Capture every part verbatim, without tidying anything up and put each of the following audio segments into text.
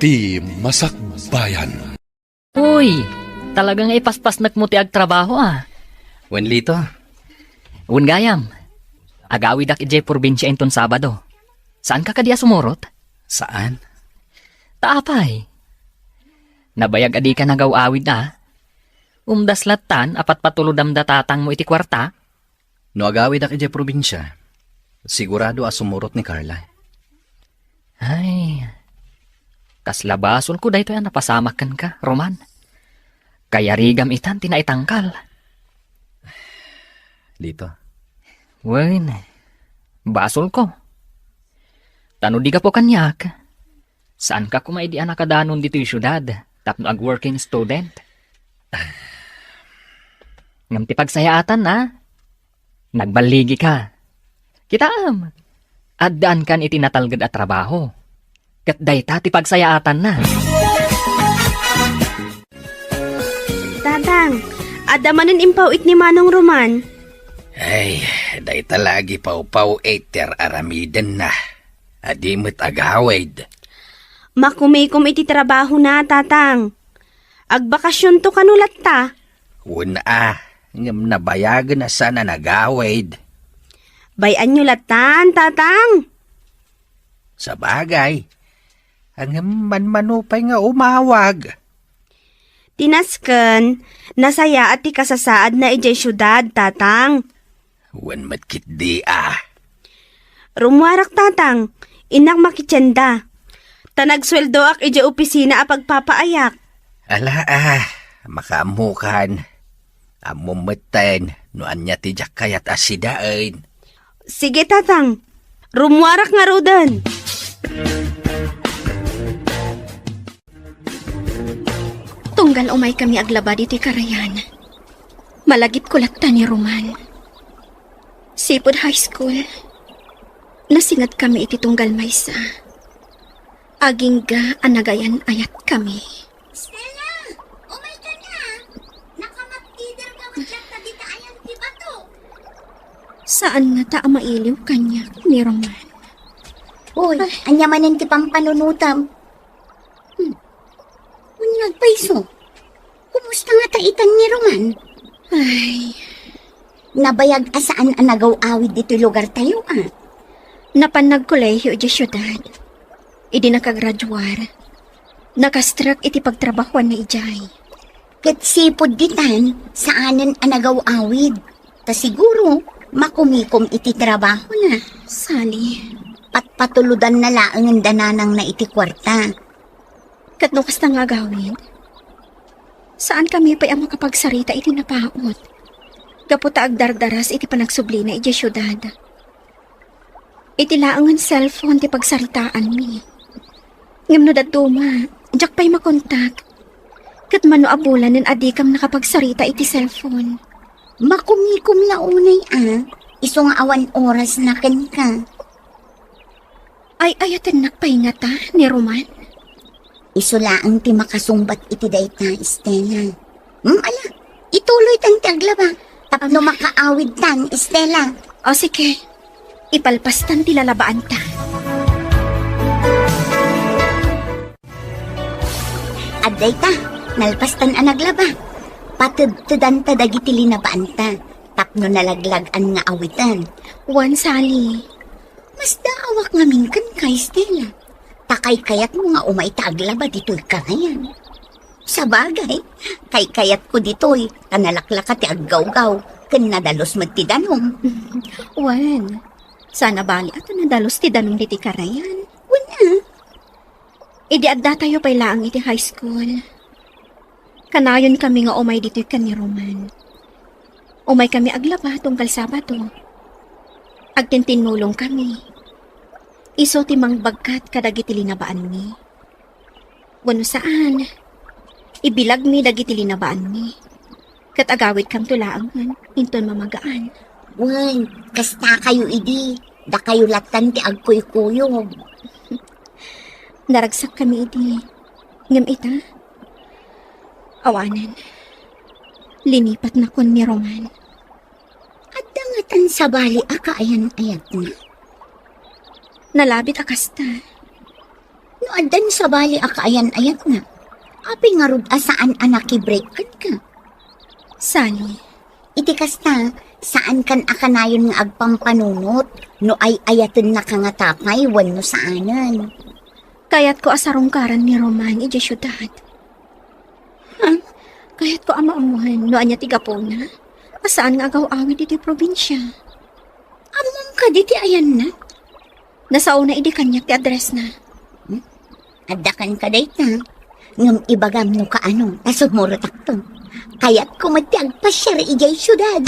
Ti Masakbayan. Uy, talaga nga ipaspasnekmo ti agtrabaho, a. Wen, Lito. Wen gayam, agawidak idiay probinsia inton Sabado. Saanka kadi a sumurot? Saan? Ta apay? Nabayag a dika nagaw-awid, a. Umdas lattan a patpatulodam da tatangmo iti kuarta? No agawidak idiay probinsia, sigurado a sumurot ni Carla. Ay, kasla basolko daytoy a napasamak kenka, Roman. Kayarigam itan ti naitangkal. Lito. Wen, basolko. Ta no di gapu kaniak, saanka koma idi a nakadanon ditoy siudad tapno ag-working student? Ngem ti pagsayaatan, a, nagballigika. Kitaem, addaankan iti natalged a trabaho. Ket dayta ti pagsayaatanna. Tatang, adda manen impaw-it ni Manong Roman. Ay, dayta la agipaw-paw-it ti ar-aramidenna. A di met agawid. Makumikom iti trabahona, Tatang. Agbakasionto kano latta? Wen a, ngem nabayagen a saan a nagawid. Bay-anyo lattan, Tatang. Sabagay, ngem manmano pay nga umawag. Ti nasken, nasayaat ti kasasaadna idiay siudad, Tatang. Wen met ketdi a. Rummuarak, Tatang. Innak makitienda. Ta nagsueldoak idiay opisina a pagpapaayak. Ala a, makaammokan. Ammom metten no ania ti diak kayat a sidaen. Sige, Tatang. Rummuarak ngaruden. Tunggal umaykami aglaba ditoy karayan, malagipko latta ni Roman. Sipud high school, nasingadkami iti tunggal maysa. Agingga a nagayan-ayatkami. Stella, umayka na. Nakamatkider ka met latta dita ayan ti bato. Saan ngata a mailiw kaniak ni Roman. Uy, ania manen ti pampanunotam? Hmm. Ania pay isu? Kumusta ngata itan ni Roman? Ay. Nabayag a saan a nagaw-awid ditoy lugartayo, a? Napan nagkolehiyo idiay siudad. Idi nakagraduar, nakastrek iti pagtrabahuanna idiay. Ket sipud ditan, saanen a nagaw-awid. Ta siguro, makumikom iti trabahona. Sali. Patpatulodanna laengen da nanangna iti kuarta. Ket no kasta nga agawid, saankami pay a makapagsarita iti napaut, gapu ta agdardaras iti panagsublina idiay siudad. Iti laengen cellphone ti pagsaritaanmi. Ngem no dadduma, diak pay makontak. Ket mano a bulanen a dikam nakapagsarita iti cellphone. Makumikom la unay a, isu nga awan orasna kenka. Ay-ayatennak pay ngata ni Roman? Isu laeng ti makasungbat iti dayta, Stella. Hmm, ala, ituloytan ti aglaba tapno makaawidtan, Stella. O, sige. Ipalpastan ti lalabaanta. Addayta, nalpastan a naglaba. Patedtedanta dagiti linabaanta tapno nalaglag-an nga awiten. Wen, Sally. Masdaawak ngamin kenka, Stella. Ta kaykayatmo nga umay ta aglaba ditoy karayan. Sabagay, kaykayatko ditoy, ta nalaklaka ti aggawgaw, ken nadalus met ti danum. Wen, saan a bali a ta nadalus ti danum ditoy karayan. Wen a. Idi addatayo pay laeng iti high school, kanayonkami nga umay ditoy ken ni Roman. Umaykami aglaba tunggal Sabado. Agtintinnulongkami. Isu ti mangbagkat kadagiti linabaanmi. Wenno saan, ibilagmi dagiti linabaanmi. Ket agawidkamto laengen inton mamagaan. Wen, kastakayo idi, dakayo lattan ti agkuykuyog. Naragsakkami idi. Ngem ita, awanen. Linipatnakon ni Roman. Adda ngatan sabali a kaayan-ayatna? Nalabit a kasta. No Addan sabali a kaayan-ayatna. Apay ngarud a saan a nakibreak kenka? Sally. Iti kasta, saankan a kanayon nga agpampanunot no ay-ayatennaka nga tapay wenno saanen. Kayatko a sarungkaran ni Roman idiay siudad. Ha? Kayatko a maammoan no ania ti gapuna a saan nga agaw-awid iti probinsia. Ammom kadi ti ayanna? Nasaona idi kaniak ti addressna. Hmm? Adda kenka dayta. Ngem ibagam no kaano, ta sumurotakto. Kayatko met ti agpasiar idiay siudad.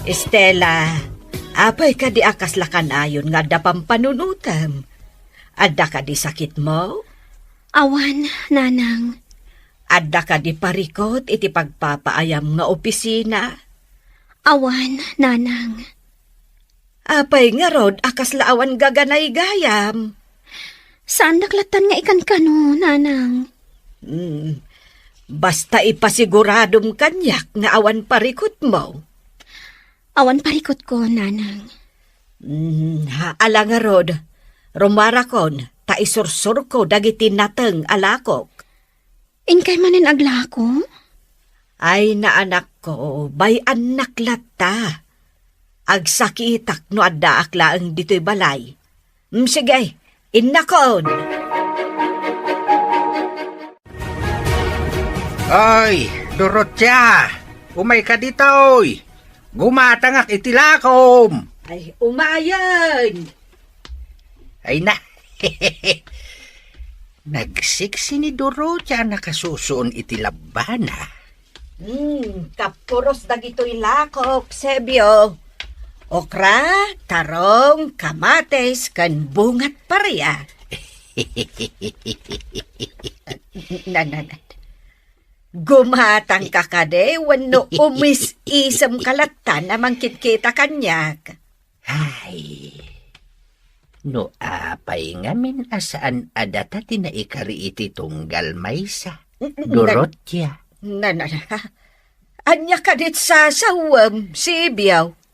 Estela, apay kadi a kasla kanayon nga adda pampanunotem? Adda kadi sakitmo? Awan, Nanang. Adda kadi parikut iti pagpapaayam nga opisina? Awan, Nanang. Apay ngarud a kasla awan gaganaygayam? Saandak lattan nga ikankano, Nanang. Hmm. Basta ipasiguradom kaniak nga awan parikutmo. Awan parikutko, Nanang. Hmm, ala ngarud, rumarakon, ta isursurko dagiti nateng a lakok. Inkay manen aglako? Ay, naanakko, bay-annak latta. Agsakitak no addaak laeng ditoy balay. Mm, sige, innakon. Ay, Dorotia, umayka ditoy. Gumatangak iti lakom. Ay, umayen. Ay na. Nagsiksi ni Dorotia a nakasusuon iti labbana. Hmm, kapuros dagitoy lakok, Sebio. Okra, tarong, kamatis, ken bungat paria. Na, na, na. Gumatangka kadi wenno umis-isemka latta a mangkitkita kaniak? Ay, no apay ngamin a saan a data ti naikari iti tunggal maysa, N-, n-, Dorotia? Na, na, na. Ania kadit sasawem, Sibiaw?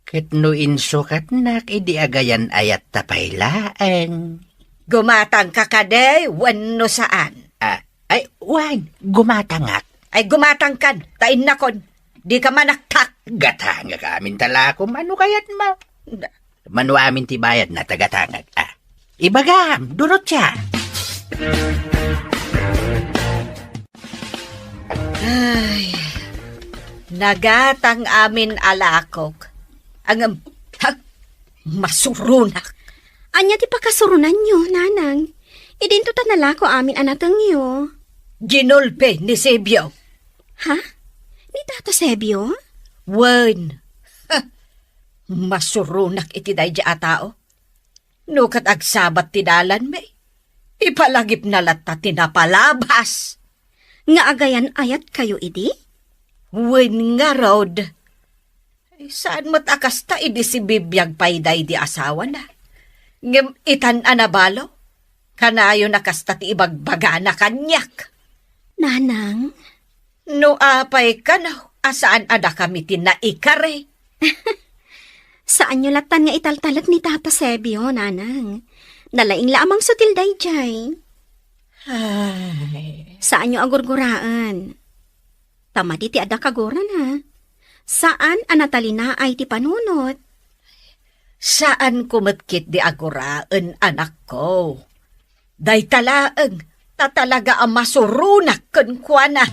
Ket no insukatnak idi agayan-ayatta pay laeng. Gumatangka kadi wenno saan? Ah, ay, wen, gumatangak. Ay, gumatangkan, ta innakon, dika manaktak. Gatangak amin ta lakom, ano kayatmo? Mano amin ti bayadna, ta gatangak, ah. Ibagam, Dorotia. Ay, nagatang amin a lakok. Ngem, ha, masuronak. Ania ti pakasurunanyo, Nanang? Idinto ta nalako amin a natengyo. Ginulpi ni Sebio. Ha? Ni Tata Sebio? Wen. Ha, masuronak iti daydi a tao. No ket agsabat ti dalanmi, ipalagipna latta ti napalabas. Nga agayan-ayatkayo idi? Wen ngarud. Ay, saan met a kasta idi sibibiag pay daydi asawana. Ngem itan a nabalo, kanayon a kasta ti ibagbagana kaniak. Nanang? No apay kano a saan a dakami ti naikari? Saanyo lattan nga italtalek ni Tata Sebio, Nanang. Nalaing la a mangsutil daydiay. Ay. Saanyo a gurguraen. Ta madi ti adda kagurana. Saan a natalinaay ti panunot. Saanko met ketdi a guraen, anakko. Dayta laeng, ta talaga a masuronak kenkuana.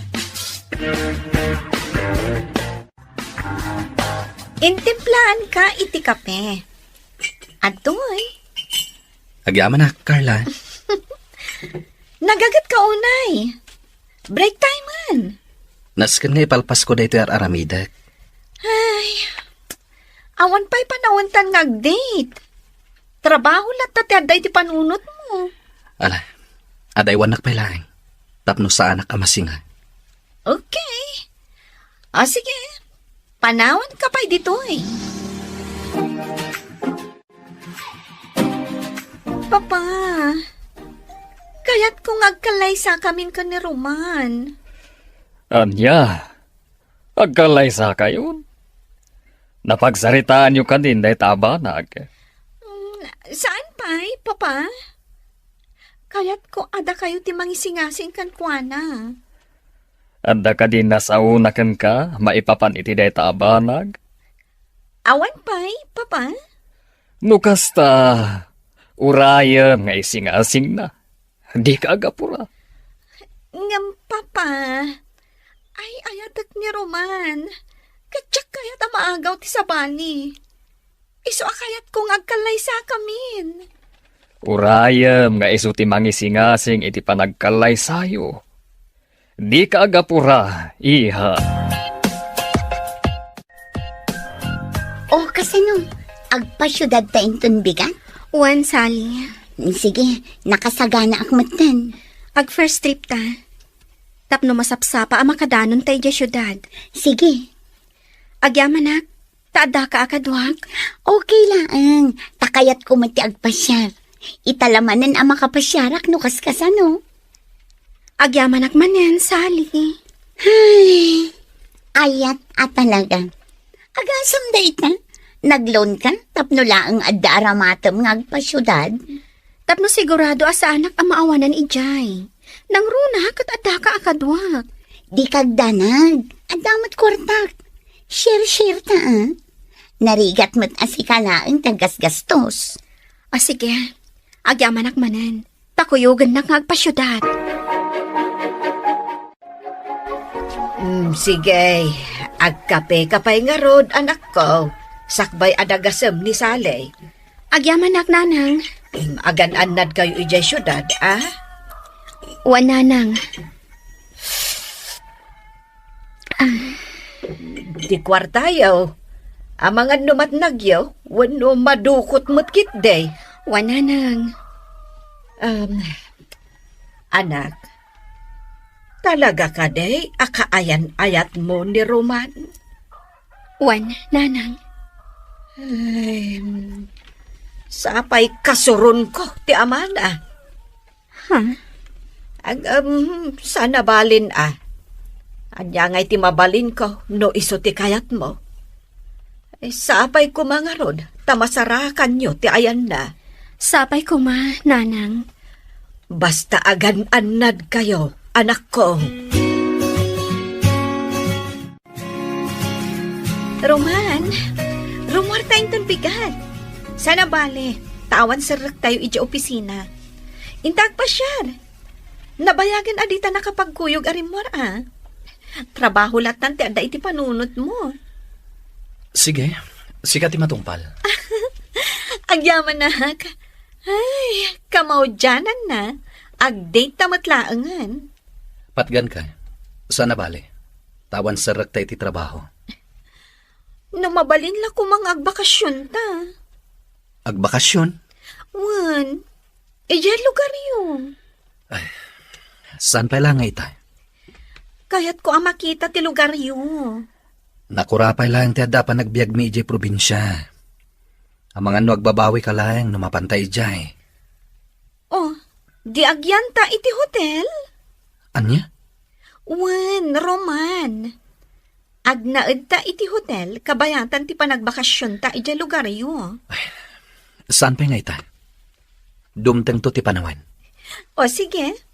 Intimplaanka iti kape. Adtoy. Agyamanak, Carla. Nagaget ka unay. Break time man. Nasken nga ipalpasko daytoy ar-aramidek. Ay, awan pay panawentan nga ag-date. Trabaho latta ti adda iti panunotmo. Ala, adaywannak pay laeng. Tapno saanak a masinga. Okay. O, sige. Panawanka pay ditoy. Papa, kayatko nga agkallaysakamin ken ni Roman. Ania? Agkallaysakayon? Napagsaritaanyo kadin dayta a banag? Mm, saan pay, Papa? Kayatko a dakayo ti mangisingasing kenkuana. Adda kadi nasaona kenka maipapan iti dayta a banag? Awan pay, Papa. No kasta, urayem nga isingasingna. Dika agapura. Ngem, Papa, ay-ayatek ni Roman. Ket diak kayat a maagaw ti sabali. Isu a kayatko nga agkallaysakamin. Urayem nga isu ti mangisingasing iti panagkallaysayo. Dika agapura, iha. O, kasano? Agpasiudad ta inton bigat? Wen, Sally. Sige, nakasaganaak metten. Ag-first trip ta. Tapno masapsapa a makadanon ta idiay siudad. Sige. Agyamanak, ta addaka a kaduak? Okay laeng. Ta kayatko met ti agpasiar. Ita la manen a makapasiarak no kaskasano. Agyamanak manen, Sally. Ay, ayat a talaga. Agasem dayta? Nag-loan ka tapno laeng adda aramatem nga agpasiudad? Tapno sigurado a saanak a maawanan idiay. Nangruna ket addaka a kaduak. Dika agdanag. Adda met kuartak. Share-share ta, ah. Narigat met a sika laeng ti aggasgastos. A, sige. Agyamanak manen. Ta kuyogennak nga agpasiudad. Mm, sige. Agkapeka pay ngarud, anakko. Sakbay a dagasem ni Sally. Agyamanak, Nanang. Mm, agan-annadkayo idiay siudad, a? Wen, Nanang. Ah. Ti kuartayo, amangan no matnagyo, wenno madukot met ketdi. Wen, Nanang. Um, anak, talaga kadi a kaayan-ayatmo ni Roman? Wen, Nanang. Ay, sapay kasuronko ti amana. Ha? Ag-, um, saan a balin, a. Ania ngay ti mabalinko no isu ti kayatmo? Ay, sapay koma ngarud, ta masarakanyo ti ayanna. Sapay koma, Nanang. Basta agan-annadkayo, anakko. Roman, rumuarta inton bigat. Saan a bale, ta awan serrektayo idiay opisina. Inta agpasiar. Nabayagen a dita nakapagkuyog a rimmuar, a. Trabaho lattan ti adda iti panunotmo. Sige, sika ti matungpal. Agyamanak. Ay, kamaudiananna. Ag-date ta met laengen. Patganka. Saan a bale. Ta awan serrekta iti trabaho. No mabalin la koma nga agbakasionta. Agbakasion? Wen, idiay lugaryo. Ay, saan pay la nga ita? Kayatko a makita ti lugaryo. Nakura pay laeng ti adda a panagbiagmi idiay probinsia. Amangan no agbabawika laeng no mapanta idiay. Oh, di agyanta iti hotel? Ania? Wen, Roman. Agnaedta iti hotel kabayatan ti panagbakasionta idiay lugaryo. Ay, saan pay nga ita? Dumtengto ti panawen. O, sige.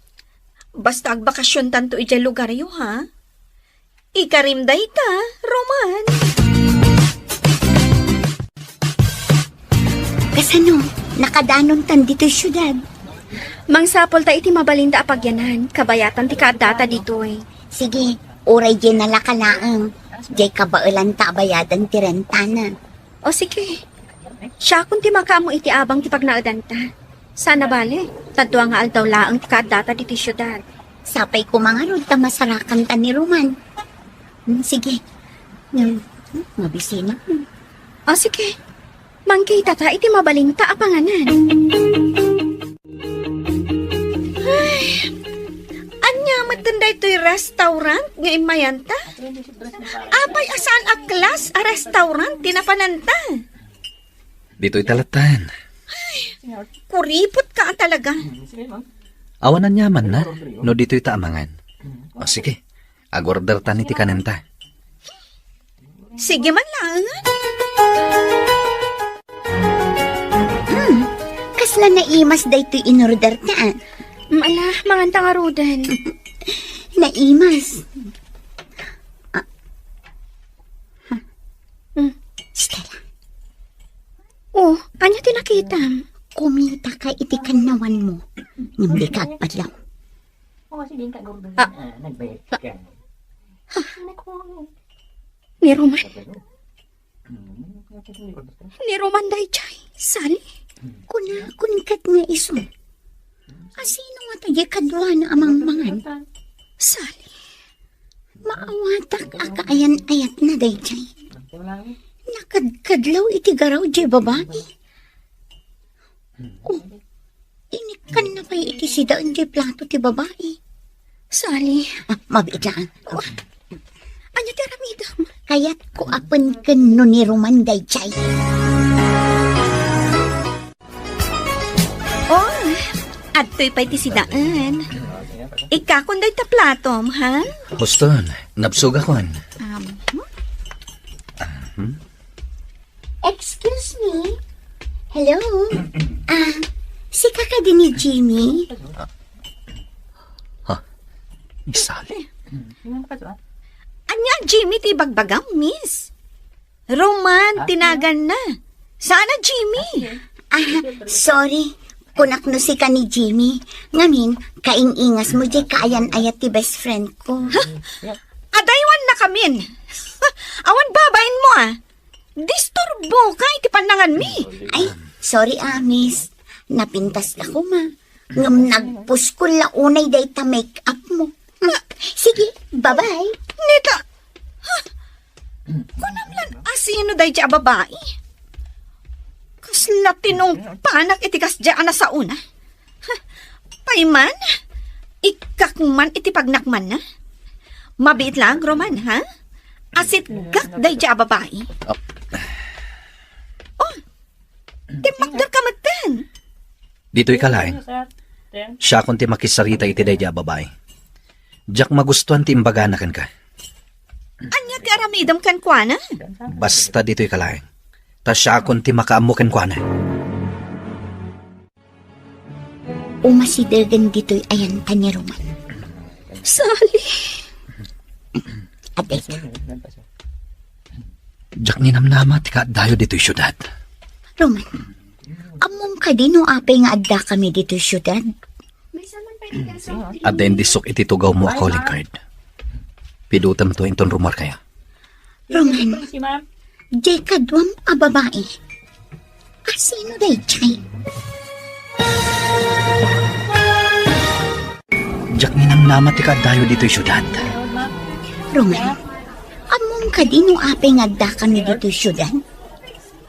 Basta agbakasiontanto idiay lugaryo, ha? Ikarim dayta, Roman. Kasano? Nakadanontan ditoy siudad? Mangsapulta iti mabalinda a pagyanan, kabayatan ti kaaddata ditoy. Sige, uray diay nalaka laeng. Diay kabaelanta a bayadan ti rentana. O sige. Siakon ti makaammo iti abang ti pagnaedanta. Saan a bale, ta dua nga aldaw laeng ti kaaddata ditoy siudad. Sapay koma ngarud ta masarakanta ni Roman. Hmm, sige. Hmm, mabisina. O sige. Mangkitata iti mabalinta a panganan. Ay, ania met daytoy restaurant nga immayanta? Apay a saan a class a restaurant ti napananta? Ditoy ta lattan. Kuripot ka a talaga. Awan aniamanna no ditoy ta amangan. O sige, agorder tan iti kanenta. Sige man laeng. Hmm, kasla naimas daytoy inorder ta. Ala, manganta ngaruden. Naimas. Ah. Hmm. Stella. Oh, ania ti nakitam? Kumitaka iti kannawanmo. Ngem dika agpadlaw. Ah. Ni Roman? Ni Roman daydiay, Sally? Kunakon ket nga isu. Asino ngata diay kaduana a mangmangan? Sally, maawatak a kaayan-ayatna daydiay. Nakadkadlaw iti garaw diay babai. Oh, inikkanna pay iti sidaen diay plato ti babai. Sally. Ah, mabiit laeng. Oh. Ania ti aramidem? Kayatko a penken no ni Roman daydiay. Oh, adtoy pay ti sidaen. Ikkakon dayta platom, ha? Huston, nabsogakon. Um, hmm? Excuse me? Hello? Ah, sika kadi ni Jimmy? Ha? Ni Sally? Ania, Jimmy, ti ibagbagam, miss? Roman ti naganna. Saan a Jimmy? Ah, sorry. Kunak no sika ni Jimmy. Ngamin, kaing-ingasmo diay kaayan-ayat ti best friend ko. Ha? Adaywannakamin. Awan babainmo, ah. Disturboka iti pannanganmi. Ay, sorry, ah, miss. Napintas la koma. Ngem nagpuskol la unay dayta make-up mo. Sige, bye-bye. Nita, ha? Kunam lan asino daydiay a babai? Kasla tinungpanak iti kasdiay a nasaona. Ha? Pay man, ikkak man iti pagnakmanna. Mabiit laeng, Roman, ha? Asitgak daydiay a babai. Oh. Oh, timmakderka metten. Ditoy ka laeng. Siakon ti makisarita iti daydiay a babai. Diak magustuan ti imbagana kenka. Ania ti aramidem kenkuana? Basta ditoy ka laeng. Ta siakon ti makaammo kenkuana. Umasidegen ditoy ayanta ni Roman. Sally. Adda. Diak ninamnama ti kaaddayo ditoy siudad. Roman, ammom kadi no apay nga addakami ditoy siudad? Adda indisok iti tugawmo a calling card. Pidutemto inton rumuarkayo. Roman, diay kaduam a babai. Asino daydiay? Diak ninamnama ti kaaddayo ditoy siudad. Roman, ammom kadi no apay nga addakami ditoy siudad?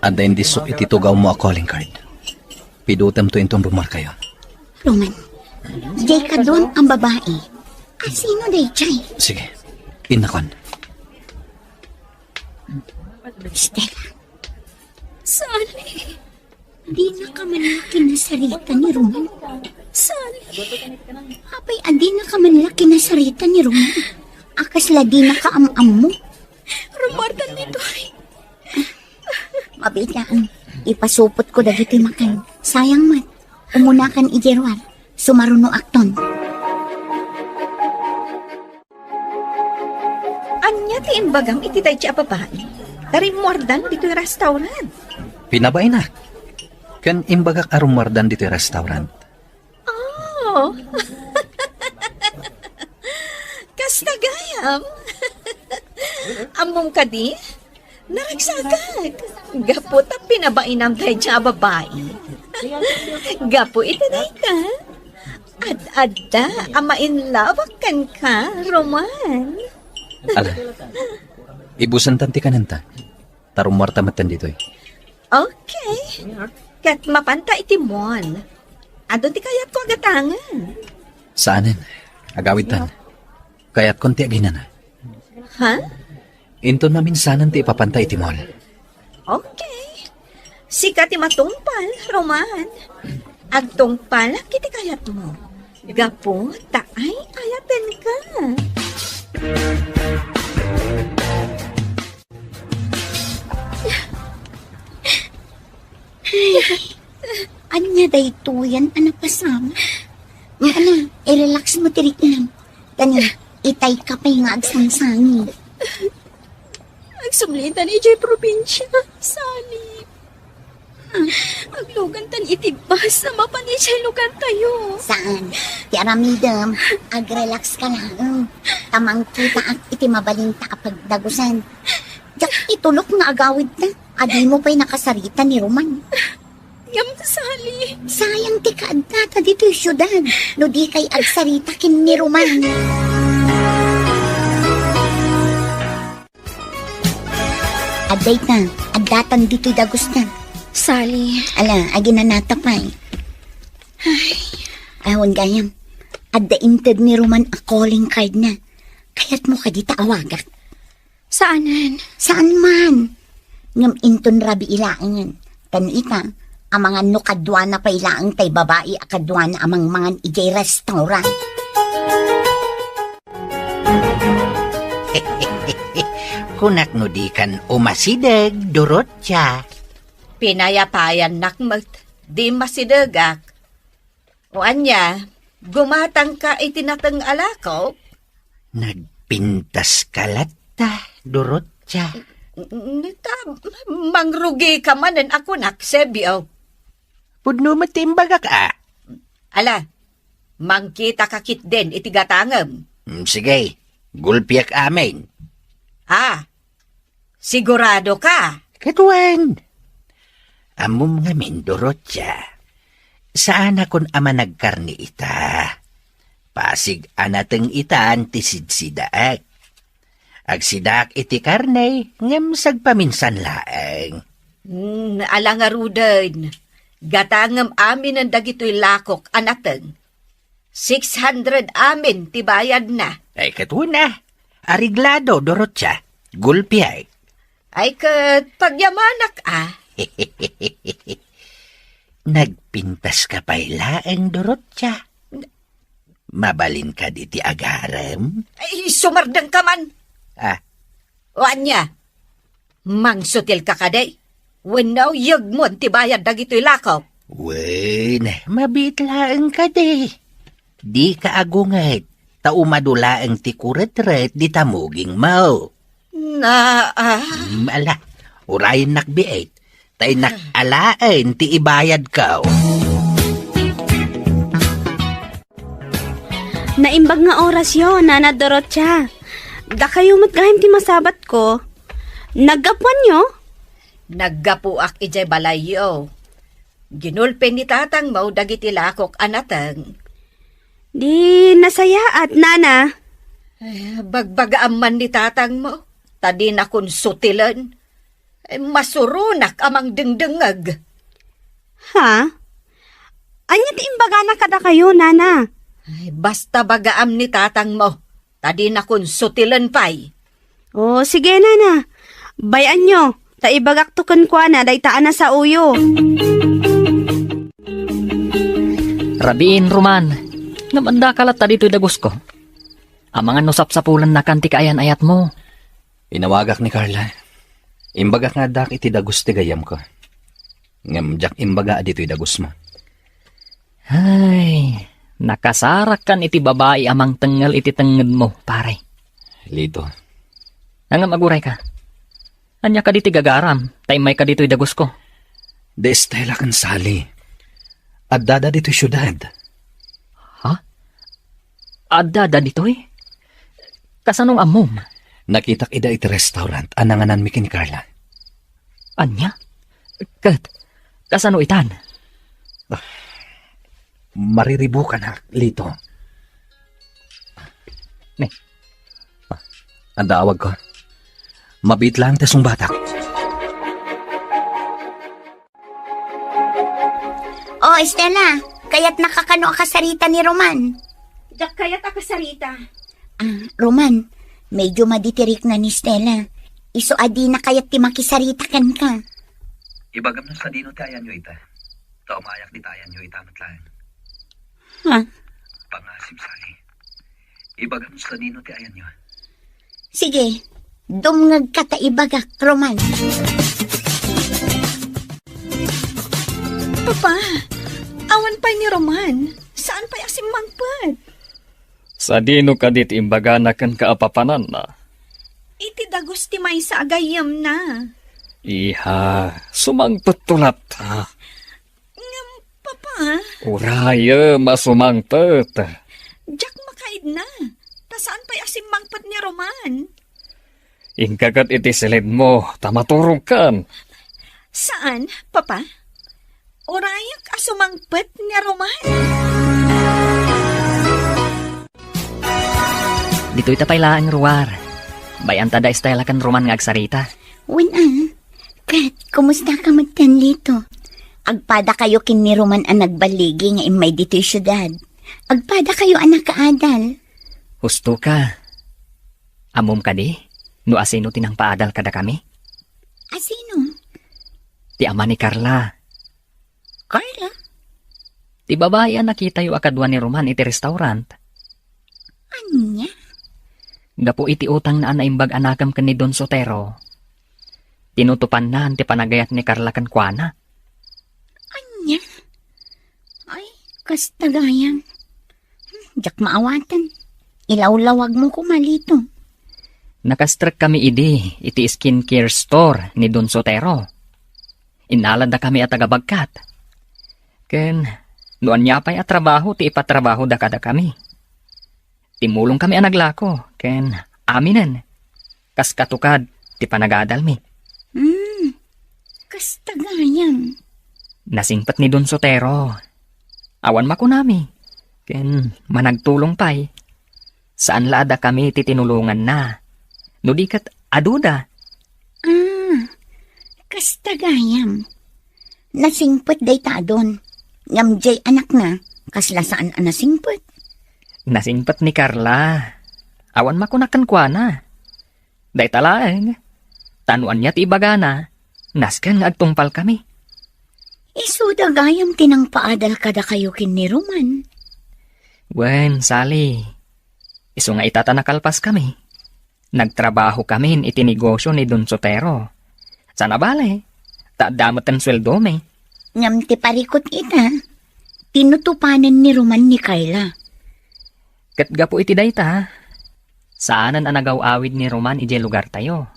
Adda indisok iti tugawmo a calling card. Pidutemto inton rumuarkayo. Roman, diay kaduam a babai. Asino daydiay? Sige, innakon. Stella. Sally. Dinaka man la kinasarita ni Roman. Sally. Apay a dinaka man la kinasarita ni Roman? A kasla dinaka am-ammo? Rumuardan ditoy. Mabiit laeng. Ipasupotko dagiti makan. Sayang met. Umunakan idiay ruar. Sumarunoakton. Ania ti imbagam iti daydiay a babai? Ta rimmuardan ditoy restaurant. Pinabainak. Ken imbagak a rummuardan ditoy restaurant. Oh. Kasta gayam. Ammom kadi? Naragsakak. Gapu ta pinabainam daydiay a babai. Gapu iti dayta, ad-adda a ma-in love-ak kenka, Roman. Ala, ibusantan ti kanenta. Ta rummuarta metten ditoy. Okay. Ket mapanta iti mall. Adu ti kayatko a gatangen. Saanen. Agawidtan. Kayatkon ti aginana. Ha? Inton maminsanan ti ipapanta iti mall. Okay. Sika ti matungpal, Roman. Agtungpalak iti kayatmo. Gapu ta ay-ayatenka. Ay, ania daytoyen a napasamak? Ano, i-relax mo ti riknam. Kani, itay ka pay nga agsangsangi. Agsumlitan idiay probinsia, Sally. Aglugantan iti bus a mapan idiay lugartayo. Saan? Ti aramidem, agrelax ka laeng. Ta mangkitaak iti mabalinta a pagdagusan. Diak itulok nga agawidta. Adimo pay nakasarita ni Roman. Ngem, Sally. Sayang ti kaaddata ditoy siudad no di kay agsarita ken ni Roman. Adda ita, addatan ditoy dagusta. Sally. Ala, aginanata pay. Ay. Awan gayam. Adda inted ni Roman a calling card na. Kayatmo kadi ta awagak? Saanen? Saan man? Ngem inton rabii laengen. Ken ita, amangan no kaduana pay laeng tay babai a kaduana a mangmangan idiay restaurant. Kunak no dikan umasideg, Dorotia. Pinayapayannak met, di masidegak. O ania, gumatangka iti nateng a lakok? Nagpintaska latta, Dorotia. N-, ta, mangrugika manen a kunak, Sebio. Pudno met ti imbagak, a. Ala, mangkitaka ketdin iti gatangem. Mm, sige, gulpiak amin. A, sigurado ka? Ket wen. Ammom ngamin, Dorotia. Saanakon a managkarne ita. Pasig a nateng itan ti sidsidaek. Agsidaak iti karne, ngem sagpaminsan laeng. Hmm, ala ngaruden. Gatangem aminen dagitoy lakok a nateng. Six hundred amin ti bayadna. Ay, ket wen a. Areglado, Dorotia. Gulpiak. Ay, ket pagyamanak, a. Nagpintaska pay laeng, Dorotia. Mabalin kadi ti agarem? Ay, sumardeng ka man. A. O ania? Mangsutil ka kadi? Wenno yegmon ti bayad dagitoy lakok? Wen, mabiit laeng kadi. Dika agunget, ta umadu laeng ti kuretret di tamugingmo. Na, a. Mm, ala, urayennak biit, ta innak alaen ti ibayadko. Naimbag nga orasyo, Nana Dorotia. Dakayo met gayam ti masabatko. Naggapuanyo? Naggapuak idiay balayyo. Ginulpi ni tatangmo dagiti lakok a nateng. Di nasayaat, Nana. Eh, bagbagaam man ni tatangmo, ta dinakon sutilen. Eh, masuronak a mangdengdengngeg. Ha? Ania ti imbagana kadakayo, Nana? Ay, basta bagaam ni tatangmo, ta dinakon sutilen pay. O, sige, Nana. Bay-anyo, ta ibagakto kenkuana dayta a nasaoyo. Rabiin, Roman. Ngem addaka latta ditoy dagusko. Amangan no sapsapulennakan ti kaayan-ayatmo. Inawagak ni Carla. Imbagak nga addak iti dagus ti gayyemko. Ngem diak imbaga a ditoy dagusmo. Ay, nakasarakkan iti babai a mangtengngel iti tengngedmo, pare. Lito. Ngem agurayka. Ania kadi ti gagaram, ta immayka ditoy dagusko? Di Estela ken Sally. Addada ditoy siudad. Ha? Addada ditoy? Kasano nga ammom? Nakitak ida iti restaurant a nangananmi ken ni Carla. Ania? Ket, kasano itan? Ah, mariribukanak, Lito. Ne. Ah, adda awagko. Mabiit laeng ta sungbatak. O, Estela, kayatnaka kano a kasarita ni Roman? Diak kayat a kasarita. Ah, Roman, medyo madi ti rikna ni Estela. Isu a dina kayat ti makisarita kenka. Ibagam no sadino ti ayanyo ita. Ta umayak dita ayanyo ita met laeng. Ha? Pangasip, Sally. Ibagam no sadino ti ayanyo. Sige, dumngegka ta ibagak, Roman. Papa, awan pay ni Roman. Saan pay a simmangpet? Sadino kadi ti imbagana kenka a papananna? Iti dagus ti maysa a gayyemna. Iha, sumangpetto latta. Ngem, Papa? Urayem a sumangpet. Diak makaidna. Ta saan pay a simmangpet ni Roman? Inka ket iti silidmo, ta maturogkan. Saan, Papa? Urayek a sumangpet ni Roman. Ditoy ta pay laeng, Ruar. Bay-anta da Estela ken Roman nga agsarita. Wen a. Ket, kumusta ka met, Lito? Agpada kayo ken ni Roman a nagballigi nga immay ditoy siudad. Agpada kayo a nakaadal. Husto ka. Ammom kadi no asino ti nangpaadal kadakami? Asino? Ti ama ni Carla. Carla? Ti babai a nakitayo a kadua ni Roman iti restaurant. Ania? Gapu iti utangna a naimbag a nakem ken ni Don Sotero, tinutopanna ti panagayat ni Carla kenkuana. Ania? Ay, kasta gayam. Hmm, diak maawaten. Ilawlawagmo koma, Lito. Nakastrekkami idi iti skincare store ni Don Sotero. Innaladakami a taga-bagkat. Ken no ania pay a trabaho ti ipatrabahoda kadakami. Timmulongkami a naglako ken aminen. Kas katukad ti panagadalmi. Hmm, kasta gayam. Nasingpet ni Don Sotero. Awan makunami. Ken managtulong pay. Saan la a dakami ti tinulonganna. No di ket aduda. Ah, kasta gayam. Nasingpet dayta a Don. Ngem diay anakna, kasla saan a nasingpet. Nasingpet ni Carla. Awan makuna kenkuana. Dayta laeng. Ta no ania ti ibagana, nasken nga agtungpalkami. Isuda gayam ti nangpaadal kadakayo ken ni Roman. Wen, Sally. Isu nga ita ta nakalpaskami. Nagtrabahokamin iti negosio ni Don Sotero. Saan a bale, ta adda metten sueldomi. Ngem ti parikut ita, tinutopanen ni Roman ni Carla. Ket gapu iti dayta, saanen a nagaw-awid ni Roman idiay lugartayo.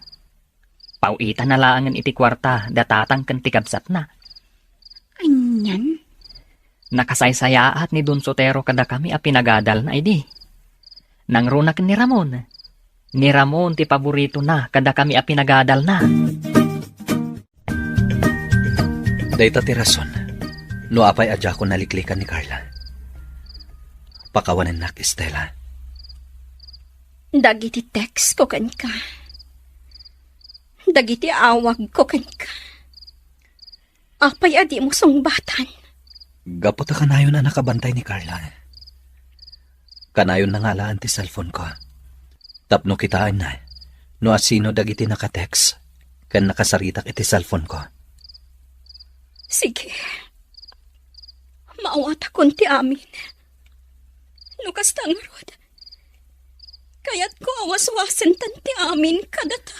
Paw-itana laengen iti kuarta da tatang ken ti kabsatna. Anian? Nakasaysayaat ni Don Sotero kadakami a pinagadalna idi. Nangruna ken ni Ramon. Ni Ramon ti paboritona kadakami a pinagadalna. Dayta ti rason no apay a diakon naliklikan ni Carla. Pakawanennak, Estela. Dagiti text ko kenka. Dagiti awag ko kenka. Apay a dimo sungbatan? Gapu ta kanayon a nakabantay ni Carla. Kanayon na nga alaen ti cellphone ko. Tapno kitaenna no asino dagiti naka-text ken nakasaritak iti cellphone ko. Sige. Maawatakon ti amin. No kasta ngarud, kayatko a waswasentan ti amin kadata.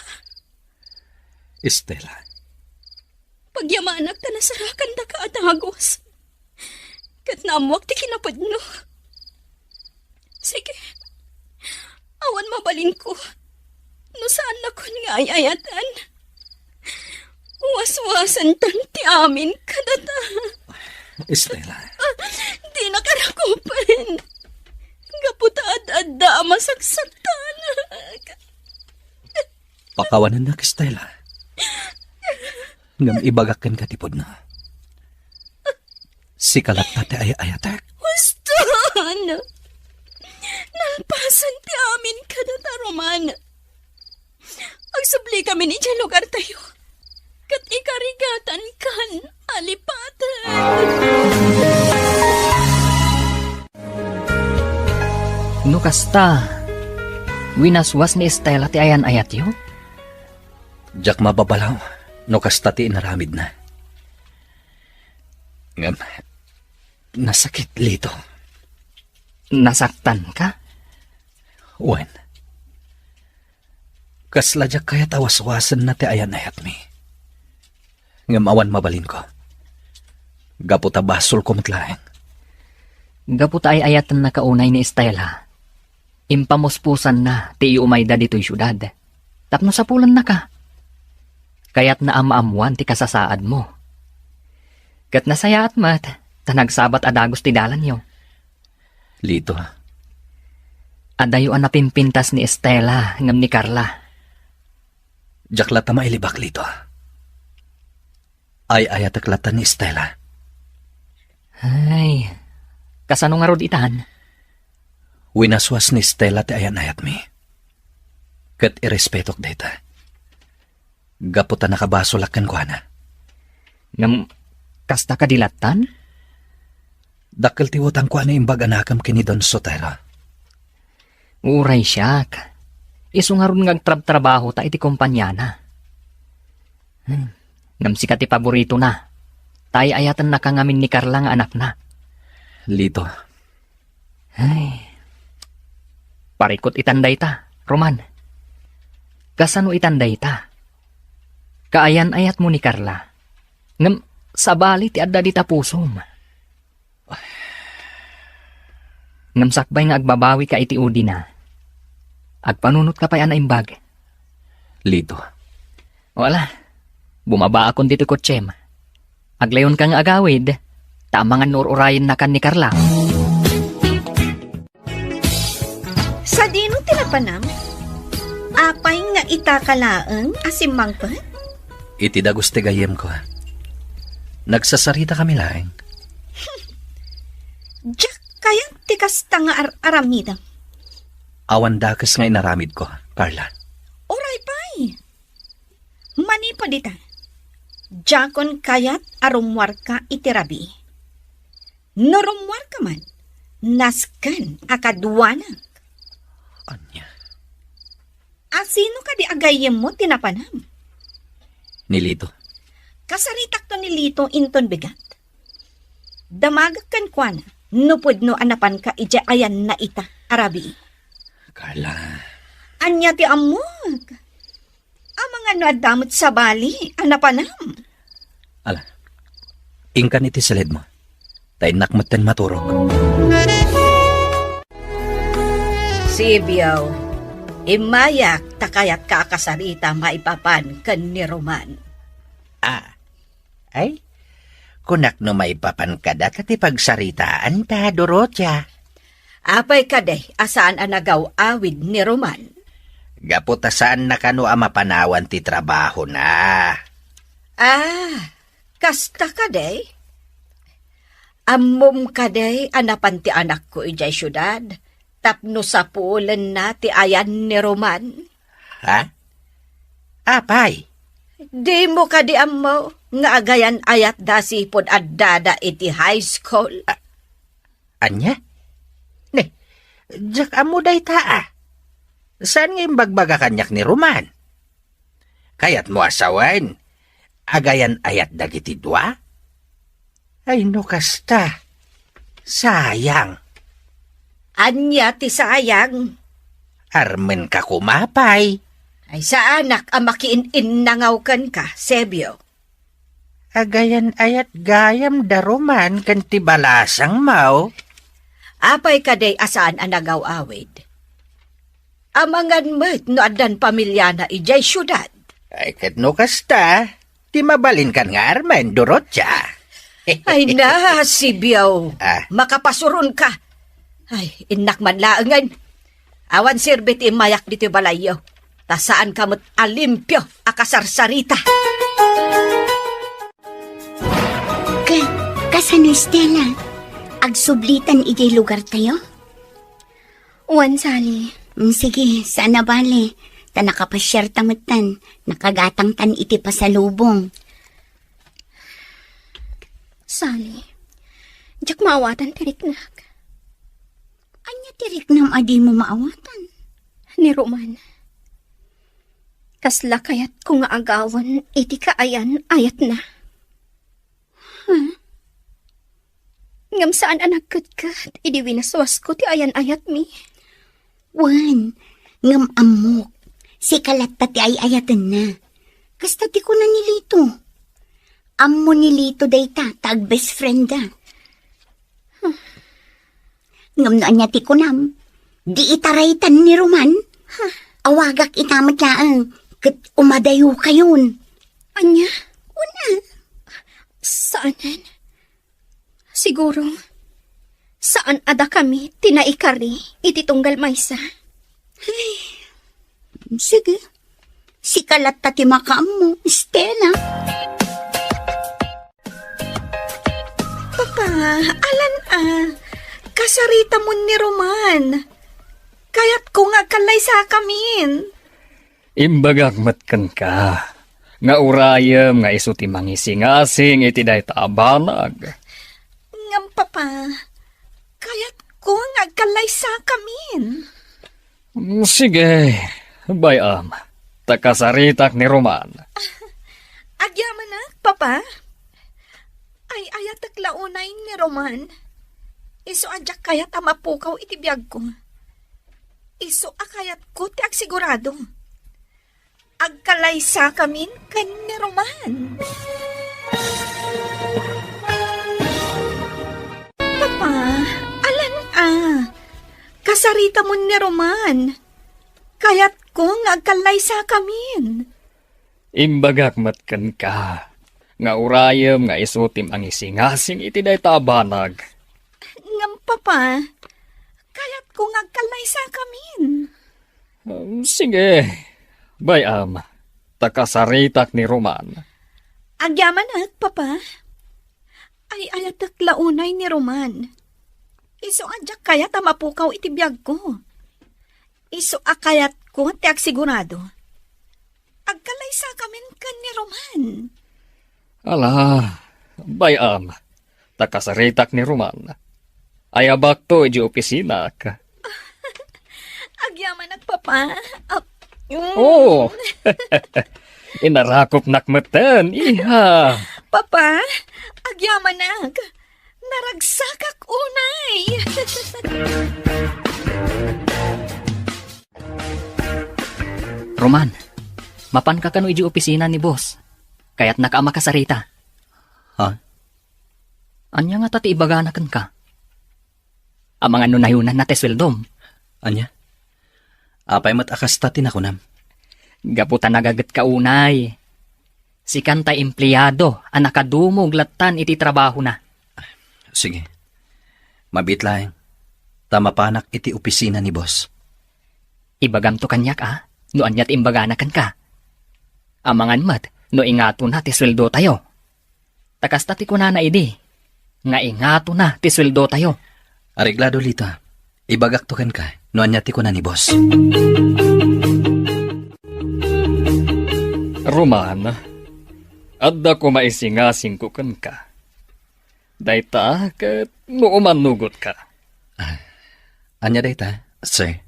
Estela. Pagyamanak ta nasarakandaka a dagus. Ket naammoak ti kinapudno. Sige. Awan mabalinko. No saannakon nga ay-ayatan. Waswasentan ti amin kadata. Estela. Dinaka rakupen. Gapu ta ad-adda a masaksaktanak. Pakawanennak, Estela. Ngem ibagak kenka ti pudno. Sika latta ti ay-ayatek. Huston! Nalpasen ti amin kadata, Roman. Agsubli kami idiay lugartayo. Ket ikarigatan kan alipaten. No kasta, winaswas ni Estela ti ayan-ayatyo? Diak mababalaw no kasta ti inaramidna. Ngem, nasakit, Lito. Nasaktanka? Wen. Kasla diak kayat a waswasenna ti ayan-ayatmi. Ngem awan mabalinko. Gapu ta basolko met laeng. Gapu ta ay-ayatennaka unay ni Estela, impamuspusanna ti iumayda ditoy siudad. Tapno sapulennaka. Kayatna a maammoan ti kasasaadmo. Ket nasayaat met ta nagsabat a dagus ti dalanyo. Lito, adayo a napimpintas ni Estela ngem ni Carla. Diak latta mailibak, Lito. Ay-ayatek latta ni Estela. Ay, kasano ngarud itan? Winaswas ni Estela ti ayan-ayatmi. Ket irespetok dayta. Gapu ta nakabasolak kenkuana. Ngem, kasta kadi lattan? Dakkel ti utangko a naimbag a nakem ken ni Don Sotero. Uray siak. Isu ngarud nga agtrabtrabahota iti kompaniana. Hmm. Ngem sika ti paboritona. Ta ay-ayatennaka ngamin ni Carla nga anakna. Lito. Ay. Parikut itan dayta, Roman. Kasano itan dayta? Kaayan-ayatmo ni Carla. Ngem sabali ti adda dita pusom. Ngem sakbay nga agbabawika iti udina, agpanunotka pay a naimbag. Lito. Wala. Bumabaakon ditoy kotsem. Aglawonka nga agawid, ta amangan no ur-urayennakan ni Carla. Sadino ti napanam? Apay nga itaka laeng a simmangpet? Iti dagus ti gayyemko. Nagsasaritakami laeng. Diak kayat ti kasta nga ar-aramidem. Awan dakes nga inaramidko, Carla. Uray pay. Manipud ita, diakon kayat a rummuarka iti rabii. No rummuarka man, nasken a kaduanak. Ania? A sino kadi a gayyemmo ti napanam? Ni Lito. Kasaritakto ni Lito inton bigat. Damagek kenkuana no pudno a napanka idiay ayanna ita a rabii. Carla. Ania ti ammok? Amangan no adda met sabali a napanam. Ala, inkan iti saledmo. Ta innak metten maturog. Sibio, immayak ta kayatka a kasarita maipapan ken ni Roman. Ah, ay, kunak no maipapan kada ta ti pagsaritaan ta, Dorotia. Apay kadi a saan a nagaw-awid ni Roman? Gapu ta saanna kano a mapanawan ti trabahona. Ah, kasta kadi? Ammom kadi a napan ti anakko idiay siudad tapno sapulenna ti ayan ni Roman? Ha? Apay? Dimo kadi ammo nga agayan-ayatda sipud addada iti high school? A-, ania? Ne, diak ammo dayta a. Saan nga imbagbaga kaniak ni Roman? Kayatmo a sawen, agayan-ayat dagiti dua? Ay, no kasta, sayang. Ania ti sayang? Armenka koma pay. Ay, saanak a makiin-innangaw kenka, Sebio. Agayan-ayat gayam da Roman ken ti balasangmo. Apay kadi a saan a nagaw-awid? Amangan met no addan pamiliana idiay siudad. Ay, ket no kasta, ti mabalinkan nga armen, Dorotia. Ay na, Sibio. Ah. Makapasuronka. Ay, innak man laengen. Awan serbi ti immayak ditoy balayyo. Ta saanka met a limpio a kasarsarita. Ka-, kasano, Stella? Agsublitan idiay lugartayo? Wen, Sally. Mm, sige, saan a bale. Ta nakapasiarta metten, nakagatangtan iti pasalubong. Sally, diak maawatan ti riknak. Ania ti riknam a dimo maawatan? Ni Roman. Kasla kayatko nga agawen iti kaayan-ayatna. Huh? Ngem saan a nagketket idi winaswasko ti ayan-ayatmi. Wen, ngem ammok, sika latta ti ay-ayatenna. Kasta ti kuna ni Lito. Ammo ni Lito dayta ta agbest friend da. Ngem no ania ti kunam, di itaraytan ni Roman? Awagak ita met laeng, ket umadayokayon. Ania? Una. Saanen? Siguro, saan a dakami ti naikari iti tunggal maysa. Ay, sige. Sika latta ti makaammo, Stella. Papa, alan a, kasaritamon ni Roman. Kayatko nga agkallaysakamin. Imbagak met kenka nga urayem nga isu ti mangisingasing iti dayta a banag. Ngem, Papa, kayatko nga agkallaysakamin. Mm, sige, bay-am, ta kasaritak ni Roman. Agyamanak, Papa. Ay-ayatek la unay ni Roman. Isu a diak kayat a mapukaw iti biagko. Isu a kayatko ti agsigurado. Agkallaysakamin ken ni Roman. Papa, alan a, kasaritamon ni Roman. Kayatko nga agkallaysakamin. Imbagak met kenka nga urayem nga isu ti mangisingasing iti dayta a banag. Ngem, Papa, kayatko nga agkallaysakamin. Um, sige, bay-am, ta kasaritak ni Roman. Agyamanak, Papa. Ay-ayatek la unay ni Roman. Isu a diak kayat a mapukaw iti biagko. Isu a kayatko ti agsigurado. Agkallaysakamin ken ni Roman. Ala, bay-am, ta kasaritak ni Roman. Ayabakto iti opisinak. Agyamanak, Papa. Ah, mm. Oo. Inarakopnak metten, iha. Papa, agyamanak. Naragsakak unay. Roman, mapanka kano iti opisina ni boss? Kayatnaka a makasarita. Ha? Ania ngata ti ibagana kenka? Amangan no nayunanna ti sueldom. Ania? Apay met a kasta ti nakunam? Gapu ta nagagetka unay. Sikan ti empleado a nakadumog lattan iti trabahona. Sige. Mabiit laeng, ta mapanak iti opisina ni boss. Ibagamto kaniak a, no ania ti imbagana kenka. Amangan met no ingatona ti sueldotayo. Ta kasta ti kunana idi, nga ingatona ti sueldotayo. Areglado, Lita. Ibagakto kenka no ania ti kuna ni boss. Roman, adda koma isingasingko kenka. Dayta ket no umannugotka. Ah, ania dayta, sir?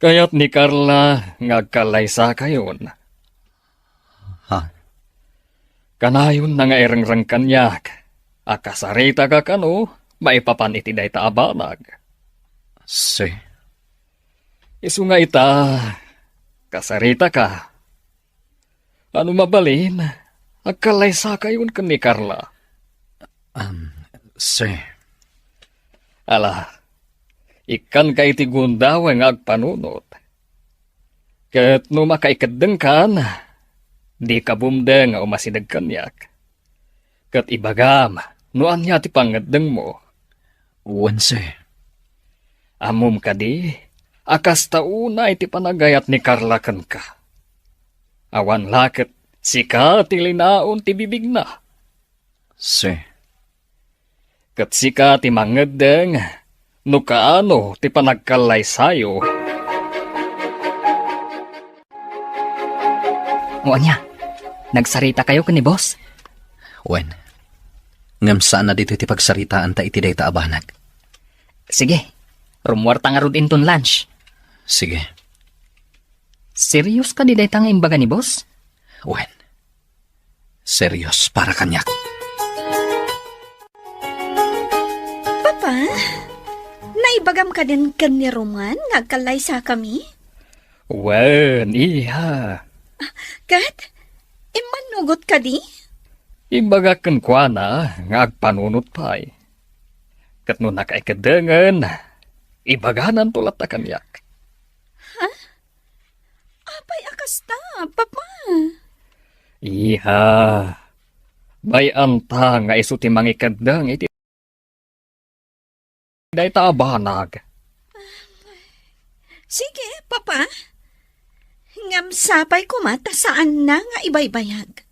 Kayat ni Carla nga agkallaysakayon. Ha? Kanayonna nga irengreng kaniak a kasaritaka kano maipapan iti dayta a banag. Sir. Isu nga ita, kasaritaka. Ano mabalin, agkallaysakayon ken ni Carla. Um, sir. Ala, ikkanka iti gundaway nga agpanunot. Ket no makaikeddengkan, dika bumdeng nga umasideg kaniak. Ket ibagam no ania ti pangngeddengmo. Wen, sir. Ammom kadi a kasta unay ti panagayat ni Carla kenka. Awan la ket sika ti linaon ti bibigna. Sir. Ket sika ti mangngeddeng no kaano ti panagkallaysayo. O ania, nagsaritakayo ken ni boss? Wen. Ngem saan a ditoy ti pagsaritaanta iti dayta a banag. Sige, rummuarta ngarud inton lunch. Sige. Serious kadi dayta nga imbaga ni boss? Wen. Serious para kaniak. Papa, naibagam kadin ken ni Roman nga agkallaysakami? Wen, iha. Ket, immannugot kadi? Imbagak kenkuana nga agpanunot pay. Ket no nakaikedengen, ibagananto latta kaniak. Ha? Apay a kasta, Papa? Iha, bay-anta nga isu ti mangikeddeng iti dayta a banag. Sige, Papa. Ngem sapay koma ta saanna nga ibaybayag.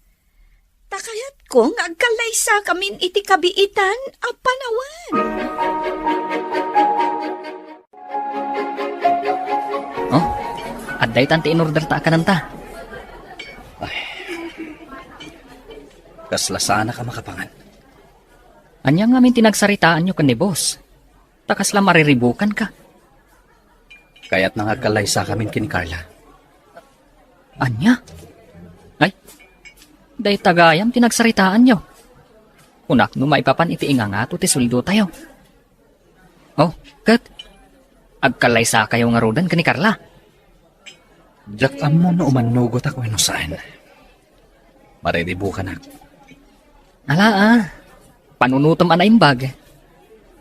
Ta kayatko nga agkallaysakamin iti kabiitan a panawen. Oh, adda itan ti in-order ta a kananta. Ay, kasla saanak a makapangan. Ania ngamin ti nagsaritaanyo ken ni boss? Ta kasla mariribukanka. Kayatna nga agkallaysakamin ken ni Carla. Ania? Ay, dayta gayam ti nagsaritaanyo. Kunak no maipapan iti ingangato ti sueldotayo. Oh, ket agkallaysakayo ngaruden ken ni Carla? Diak ammo no umannugotak wenno saan. Mariribukanak. Ala, ah. Panunotem a naimbag.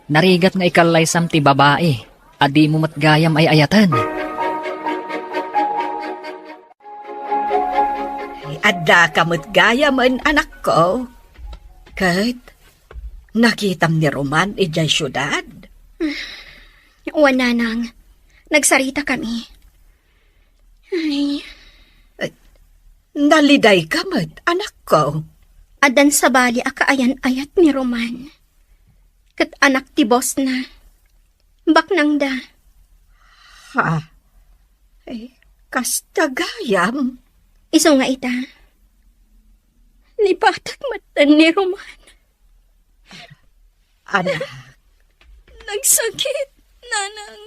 Narigat nga ikallaysam ti babai a dimo met gayam ay-ayaten. Addaka met gayamen, anakko. Ket nakitam ni Roman idiay siudad? Wen, nanang. Nagsaritakami. Ay. Eh, nalidayka met, anakko. Addan sabali a kaayan-ayat ni Roman. Ket anak ti bossna. Baknangda. Ha? Eh, kasta gayam? Isu nga ita. Lipatak met ni Roman. Anak. Nagsakit, nanang.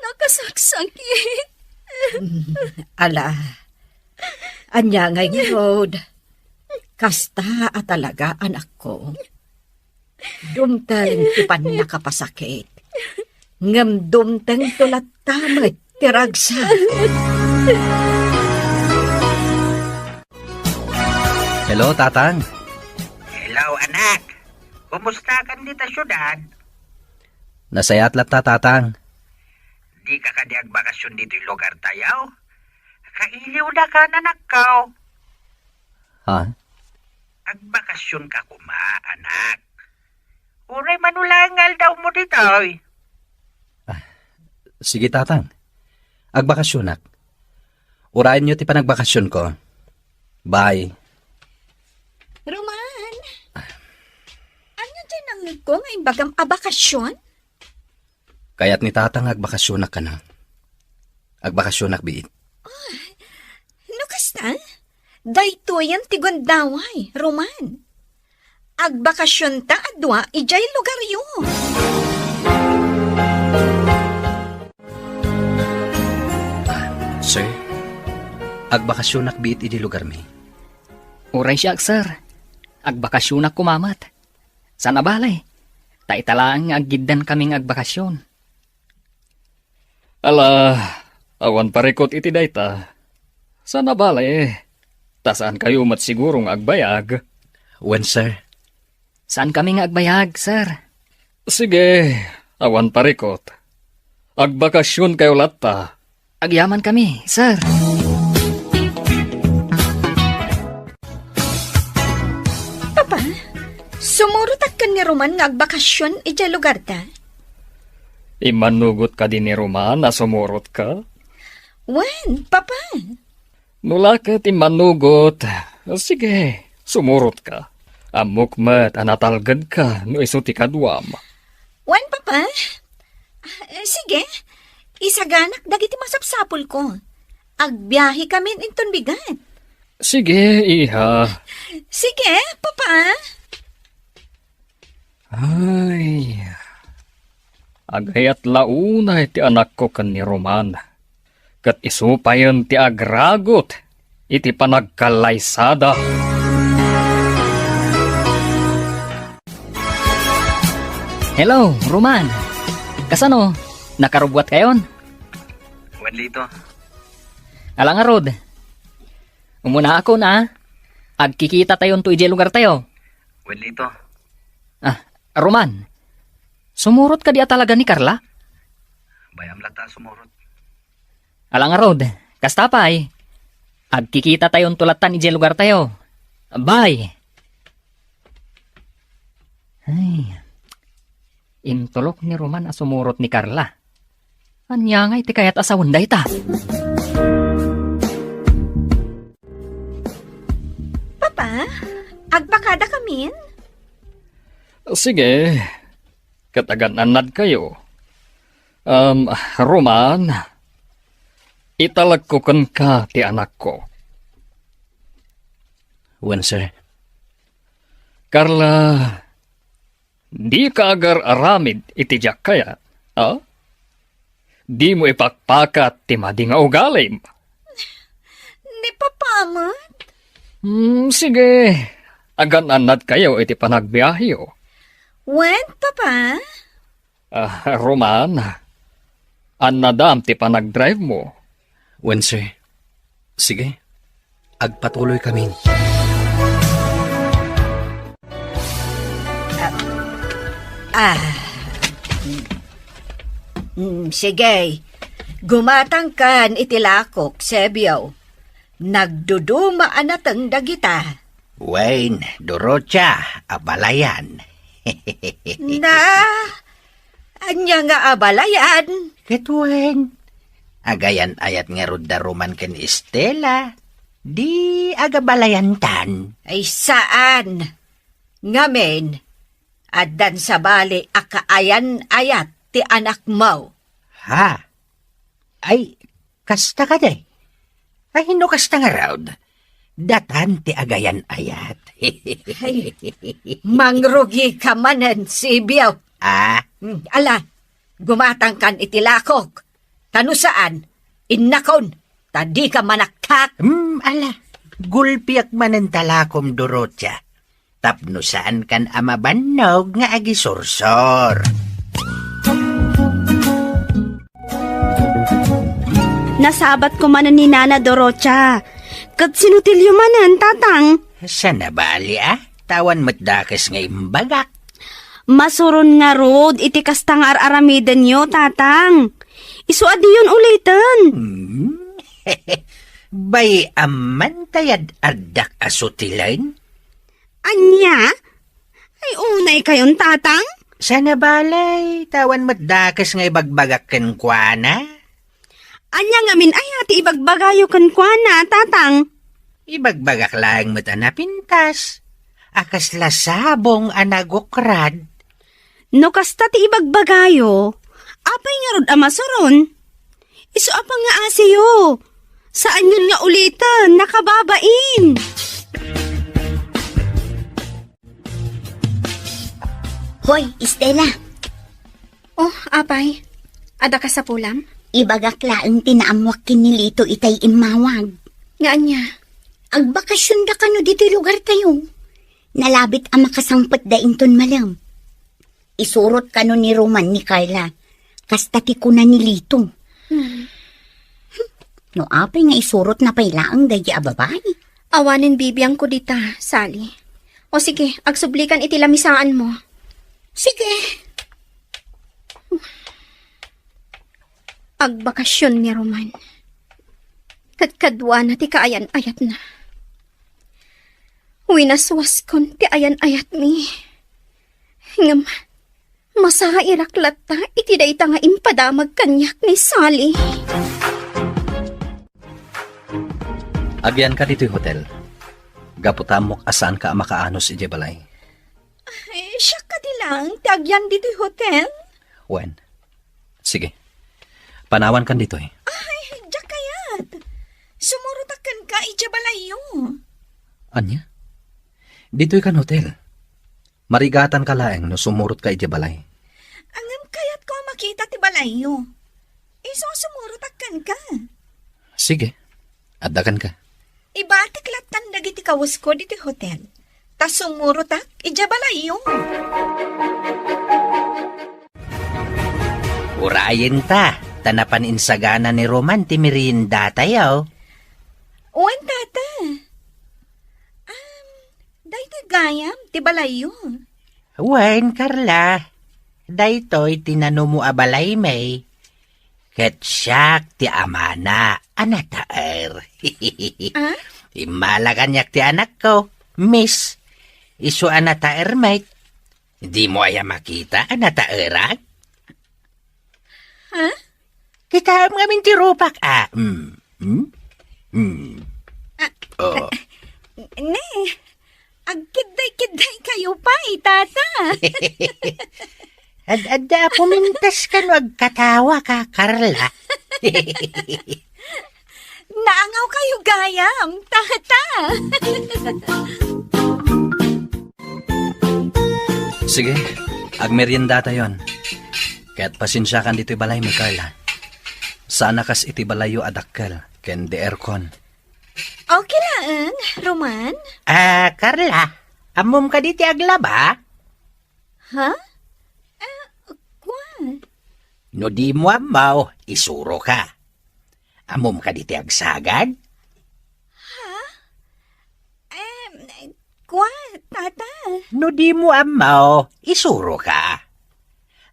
Nakasaksakit. Ala. Ania ngay ngarud? Kasta a talaga, anakko. Dumteng ti pannakapasakit. Ngem dumtengto latta met ti ragsak. Hello, Tatang. Hello, anak. Kumustakan dita siudad? Nasayaat latta, Tatang. Dika kadi agbakasyon ditoy lugartayo? Kailiwdaka, anakko. Ha? Agbakasyonka koma, anak. Uray mano laeng nga aldawmo ditoy. Ah, sige, Tatang. Agbakasyonak. Urayenyo ti panagbakasyonko. Bye. Roman! Ania diay nangngegko nga imbagam a bakasyon? Kayat ni Tatang nga agbakasyonak kano. Agbakasyonak biit. Ah, no kasta, daytoyen ti gundaway, Roman. Agbakasyonta a dua idiay lugaryo. Ah, sir, agbakasyonak biit idiay lugarmi. Uray siak, sir. Agbakasyonak koma met. Saan a bale, ta ita laeng nga aggiddankami nga agbakasyon. Ala, awan parikut iti dayta. Saan a bale, ta saankayo met siguro nga agbayag. Wen, sir. Saankami nga agbayag, sir. Sige, awan parikut. Agbakasyonkayo latta. Agyamankami, sir. Papa, sumurotak ken ni Roman nga agbakasyon idiay lugarta? Immanugot kadi ni Roman a sumurotka? Wen, Papa. No la ket immanugot, sige, sumurotka. Ammok met a natalgedka no isu ti kaduam. Wen, Papa. Ah, sige, isaganak dagiti masapsapulko. Agbiahekamin inton bigat. Sige, iha. Sige, Papa. Ay, agayat la unay ti anakko ken ni Roman, ket isu payen ti agragut iti panagkallaysada. Hello, Roman. Kasano? Nakarubbuatkayon? Wen, Lito. Ala ngarud. Umunaakon, a. Agkikitatayonto idiay lugartayo. Wen, Lito. Ah, Roman, sumurot kadi a talaga ni Carla? Bay-am latta a sumurot. Ala ngarud, kasta pay. Agkikitatayonto lattan idiay lugartayo. Bye. Ay, intulok ni Roman a sumurot ni Carla. Ania ngay ti kayat a sawen dayta? Papa, agbakada kamin? Sige, ket agan-annadkayo. Um, Roman, italekko kenka ti anakko. Wen, sir. Carla, dika agar-aramid iti diak kayat, a? Dimo ipakpakat ti madi nga ugalim. Ni Papa met? Hmm, sige. Agan-annadkayo iti panagbiaheyo. Wen, Papa? Ah, Roman, annadam ti panagdrive mo. Wen, sir. Sige, agpatuloy kami. Ah. Mm, sige. Gumatangkan iti lakok, Sebio. Nagduduma a nateng dagita. Wen, Dorotia, abalayan. Na, ania nga abalayan? Ket wen, agayan-ayat ngarud da Roman ken Estela. Di agabalayantan. Ay, saan? Ngamin, addan sabali a kaayan-ayat ti anakmo. Ha? Ay, kasta kadi? Ay, no kasta ngarud, datan ti agayan-ayat. Ay, mangrugika manen, Sibio. Ah? Hmm, ala, gumatangkan iti lakok. Ta no saan, innakon, ta dika manaktak. Hmm, ala, gulpiak manen ta lakom, Dorotia. Tapno saankan a mabannog nga agisursor. Nasabatko manen ni Nana Dorotia. Ket sinutilyo manen, Tatang? Saan a bali, a? Tawan met dakes nga imbagak. Masuron ngarud iti kasta nga ar-aramidenyo, Tatang. Isu a diyon uliten. Hmm? Bay-am man ta yad-addak a sutilen? Ania? Ay, unaykayon, Tatang? Saan a bali, tawan met dakes nga ibagbagak kenkuana. Ania ngamin aya ti ibagbagayo kenkuana, Tatang? Ibagbagak laeng met a napintas, a kasla sabong a nagukrad. No kasta ti ibagbagayo, apay ngarud a masuron? Isu a pangngaasiyo. Saanyon nga uliten, nakababain. Hoy, Estela. Oh, apay. Adda kasapulam? Ibagak laeng ti naammoak ken ni Lito itay immawag. Nga ania? Agbakasionda kano ditoy lugartayo. Nalabit a makasangpetda inton malem. Isurot kano ni Roman ni Carla. Kasta ti kuna ni Lito. Hmm. No apay nga isurotna pay laeng daydi a babai? Awanen bibiangko dita, Sally. O sige, agsublikan iti lamisaanmo. Sige. Agbakasion ni Roman. Kadkaduana ti kaayan-ayatna. Winaswaskon ti ayan-ayatmi. Ngem, masairak latta iti dayta nga impadamag kaniak ni Sally. Agyanka ditoy hotel. Gapu ta ammok a saanka a makaanus idiay balay. Ay, siak kadi laeng ti agyan ditoy hotel? Wen. Sige. Panawankan ditoy. Ay, diak kayat. Sumurotak kenka idiay balayyo. Ania? Ditoy kan hotel. Marigatanka laeng no sumurotka idiay balay. Ngem kayatko a makita ti balayyo. Isu a sumurotak kenka. Sige. Adda kenka. Ibatik lattan dagiti kawesko ditoy hotel. Ta sumurotak idiay balayyo. Urayenta, ta napan insagana ni Roman ti meriendatayo. Wen, tata. gayam ti balayyo. Wen, Carla, daytoy ti nanumo a balaymi. Ket siak ti amana a nataer. Ah? Immala kaniak ti anakko, Miss. Isu a nataer met. Dimo aya makita a nataerak? Ha? Kitaem ngamin ti rupak, a. Mm. Mm. Mm. Ah, oh. Ne, agkidday-kidday kayo pay, Tata. Ad-adda a pumintas kano agkatawa ka, Carla. Naangaw kayo gayam, Tata. Sige, agmeriendatayon. Ket pasensiakan ditoy balaymi, Carla. Saan a kas iti balayyo a dakkel ken di aircon. Okay laeng, Roman. Ah, Carla, ammom kadi ti aglaba? Ha? Ah, kua. No dimo ammo, isuroka. Ammom kadi ti agsagad? Ha? Em, kua, Tata. No dimo ammo, isuroka.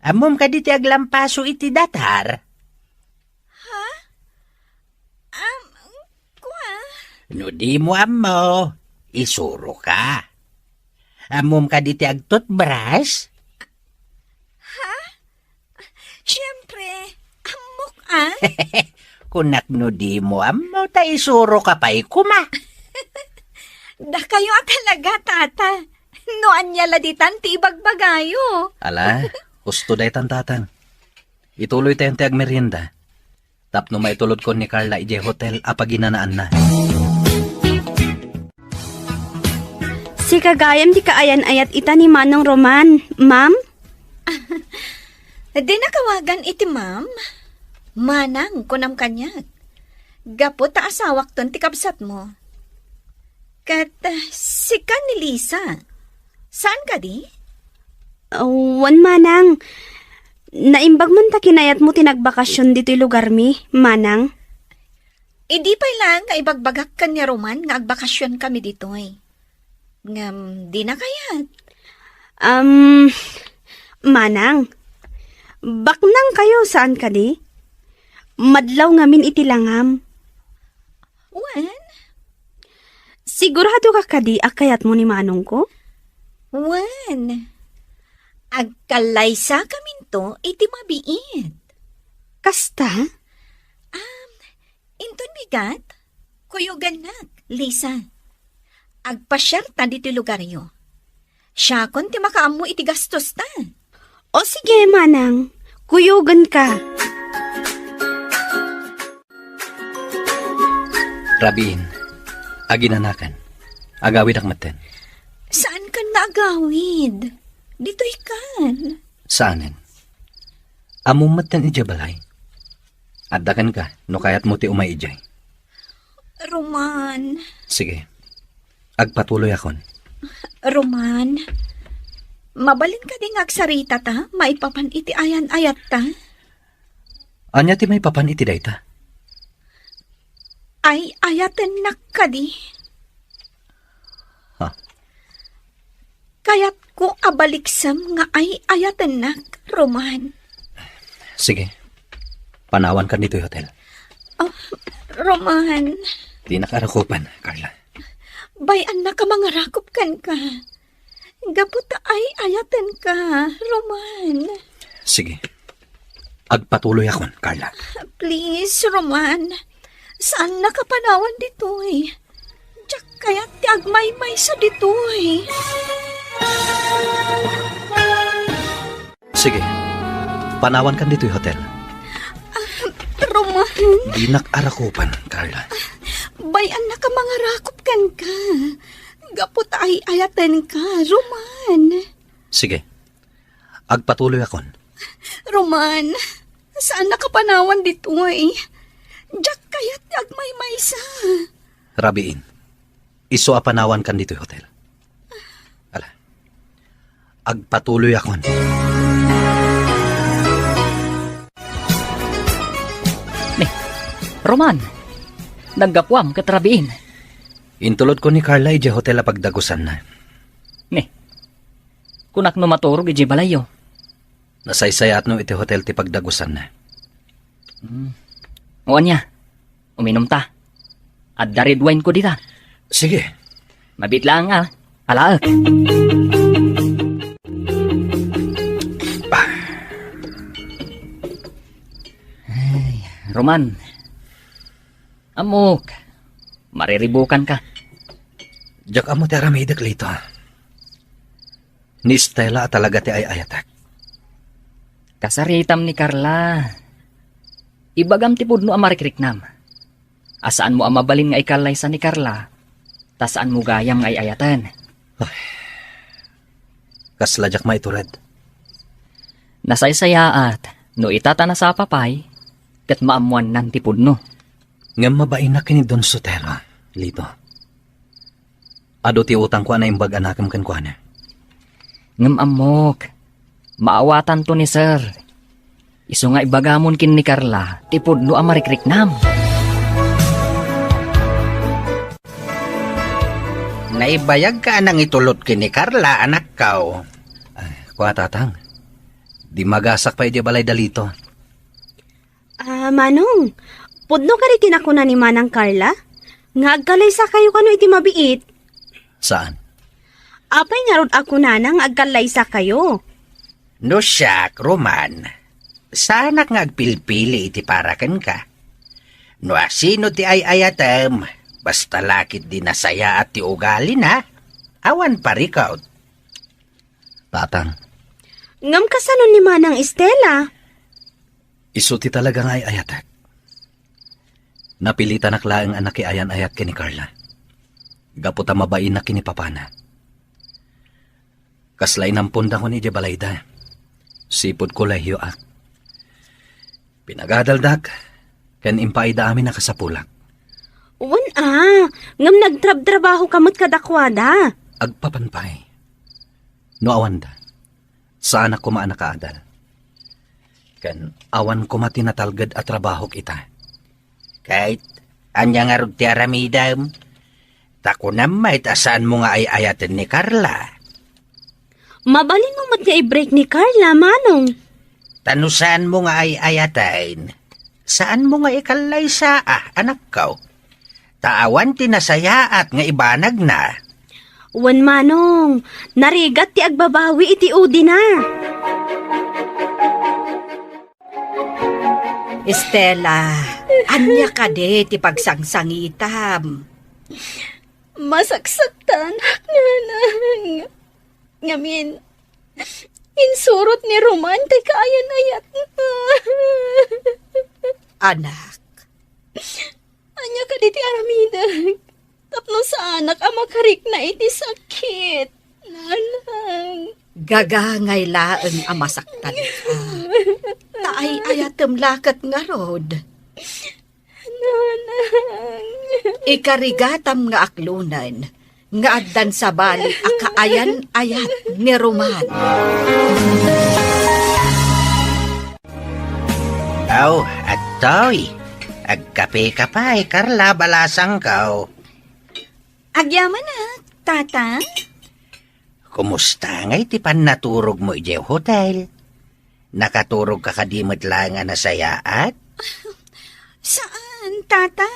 Ammom kadi ti aglampaso iti datar? Ha? Am, kua? No dimo ammo, isuroka. Ammom kadi ti agtutbras? Ha? Siyempre, ammok, ah. Kunak no dimo ammo, ta isuroka pay koma. Dakayo a talaga, Tata. No ania la ditan ti ibagbagayo. Ala, husto daytan, Tatang. Ituloytayon ti agmerienda tapno maitulodkon ni Carla idiay hotel a paginanaanna. Sika gayam ti kaayan-ayat ita ni Manong Roman, ma'am? Dinak awagan iti ma'am. Manang, kunam kaniak. Gapu ta asawakton ti kabsatmo. Ket, ah, sika ni Lisa. Saan kadi? Ah, wen, Manang. Naimbag man ta kinayatmo ti nagbakasyon ditoy lugarmi, Manang. Idi pay laeng nga ibagbagak ken ni Roman nga agbakasyonkami ditoy. Ngem dina kayat. Am, Manang, baknang kayo, saan kadi? Madlaw ngamin iti langam. Wen? Sigurado ka kadi a kayatmo ni manongko? Wen. Agkallaysakaminto iti mabiit. Kasta? Am, inton bigat, kuyogannak, Lisa. Agpasiarta ditoy lugaryo. Siakon ti makaammo iti gastosta. O sige, Manang. Kuyoganka. Rabiin, aginanakan. Agawidak metten. Saankan nga agawid? Ditoykan. Saanen. Ammom metten idiay balay. Adda kenka, no kayatmo ti umay idiay. Roman. Sige. Agpatuloyakon. Roman. Mabalin kadi nga agsaritata maipapan iti ayan-ayatta? Ania ti maipapan iti dayta? Ay-ayatennak kadi. Ha? Kayatko a baliksem nga ay-ayatennak, Roman. Sige. Panawankan ditoy hotel. Oh, Roman. Dinak arakupan, Carla. Bay-annaka a mangarakup kenka. Gapu ta ay-ayatenka, Roman. Sige. Agpatuloyakon, Carla. Please, Roman. Saannaka a panawan ditoy. Diak kayat ti agmaymaysa ditoy. Sige. Panawankan ditoy hotel. Ah, Roman. Dinak arakupan, Carla. Bay-annaka a mangarakup kenka. Gapu ta ay-ayatenka, Roman. Sige. Agpatuloyakon. Roman, saannaka a panawan ditoy. Diak kayat ti agmaymaysa. Rabiin, isu a panawankan ditoy hotel. Ala. Agpatuloyakon. Ni, Roman, naggapuam ket rabiin. Intulodko ni Carla idiay hotel a pagdagusanna. Ne, kunak no maturog idiay balayyo. Nasaysayaatno iti hotel ti pagdagusanna. Hmm. O ania, uminom ta. Adda red wine ko dita. Sige. Mabiit laeng, a. Alaek. Ay, Roman. Ammok, mariribukanka. Diak ammo ti aramidek, Lito. Ni Stella a talaga ti ay-ayatek. Kasaritam ni Carla. Ibagam ti pudno a marikriknam. A saanmo a mabalin nga ikallaysa ni Carla, ta saanmo gayam nga ay-ayaten. Ay. Kasla diak maitured. Nasaysayaat, no ita ta nasapa pay, ket maammoannan ti pudno. Ngem mabainak ken ni Don Sotero, Lito. Adu ti utangko a naimbag a nakem kenkuana. Ngem ammok, maawatanto ni Sir. Isu nga ibagamon ken ni Carla ti pudno a marikriknam. Naibayagka a nangitulod ken ni Carla, anakko. Ay, kua, Tatang. Dimmagasak pay idiay balay da Lito. Ah, Manong, pudno kadi ti nakuna ni Manang Carla? Nga agkallaysakayo kano iti mabiit? Saan? Apay ngarud a kunana nga agkallaysakayo? No siak, Roman, saanak nga agpilpili iti para kenka. No asino ti ay-ayatem, basta la ketdi nasayaat ti ugalina, awan parikut. Tatang. Ngem kasano ni Manang Estela? Isu ti talaga nga ay-ayatek. Napilitanak laeng a nakiayan-ayat ken ni Carla. Gapu ta mabainak ken ni papana. Kasla inamponda kon idiay balayda. Sipud kolehioak. Pinagadaldak, ken impaayda amin a kasapulak. Wen a, ngem nagtrabtrabahoka met kadakuada. Agpapan pay. No awanda, saanak koma a nakaadal. Ken awan koma ti natalged a trabahok ita. Ket ania ngarud ti aramidem? Ta kunam met a saanmo nga ay-ayaten ni Carla. Mabalinmo met nga i-break ni Carla, Manong. Ta no saanmo nga ay-ayaten, saanmo nga ikallaysa, a, anakko. Ta awan ti nasayaat nga ibanagna. Wen, Manong, narigat ti agbabawi iti udina. Estela, ania kadi ti pagsangsangitam? Masaksaktanak, Nanang. Ngamin, insurot ni Roman ti kaayan-ayatna. Anak. Ania kadi ti aramidek? Tapno saanak a makarikna iti sakit, Nanang. Gagangay laeng a masaktanka. Ta ay-ayatem la ket ngarud. Nanang. Ikarigatam nga aklonen nga addan sabali a kaayan-ayat ni Roman. Aw, adtoy. Agkapeka pay, Carla, balasangko. Agyamanak, Tatang. Kumusta ngay ti pannaturogmo idiay hotel? Nakaturogka kadi met laeng a nasayaat? Saan, Tata.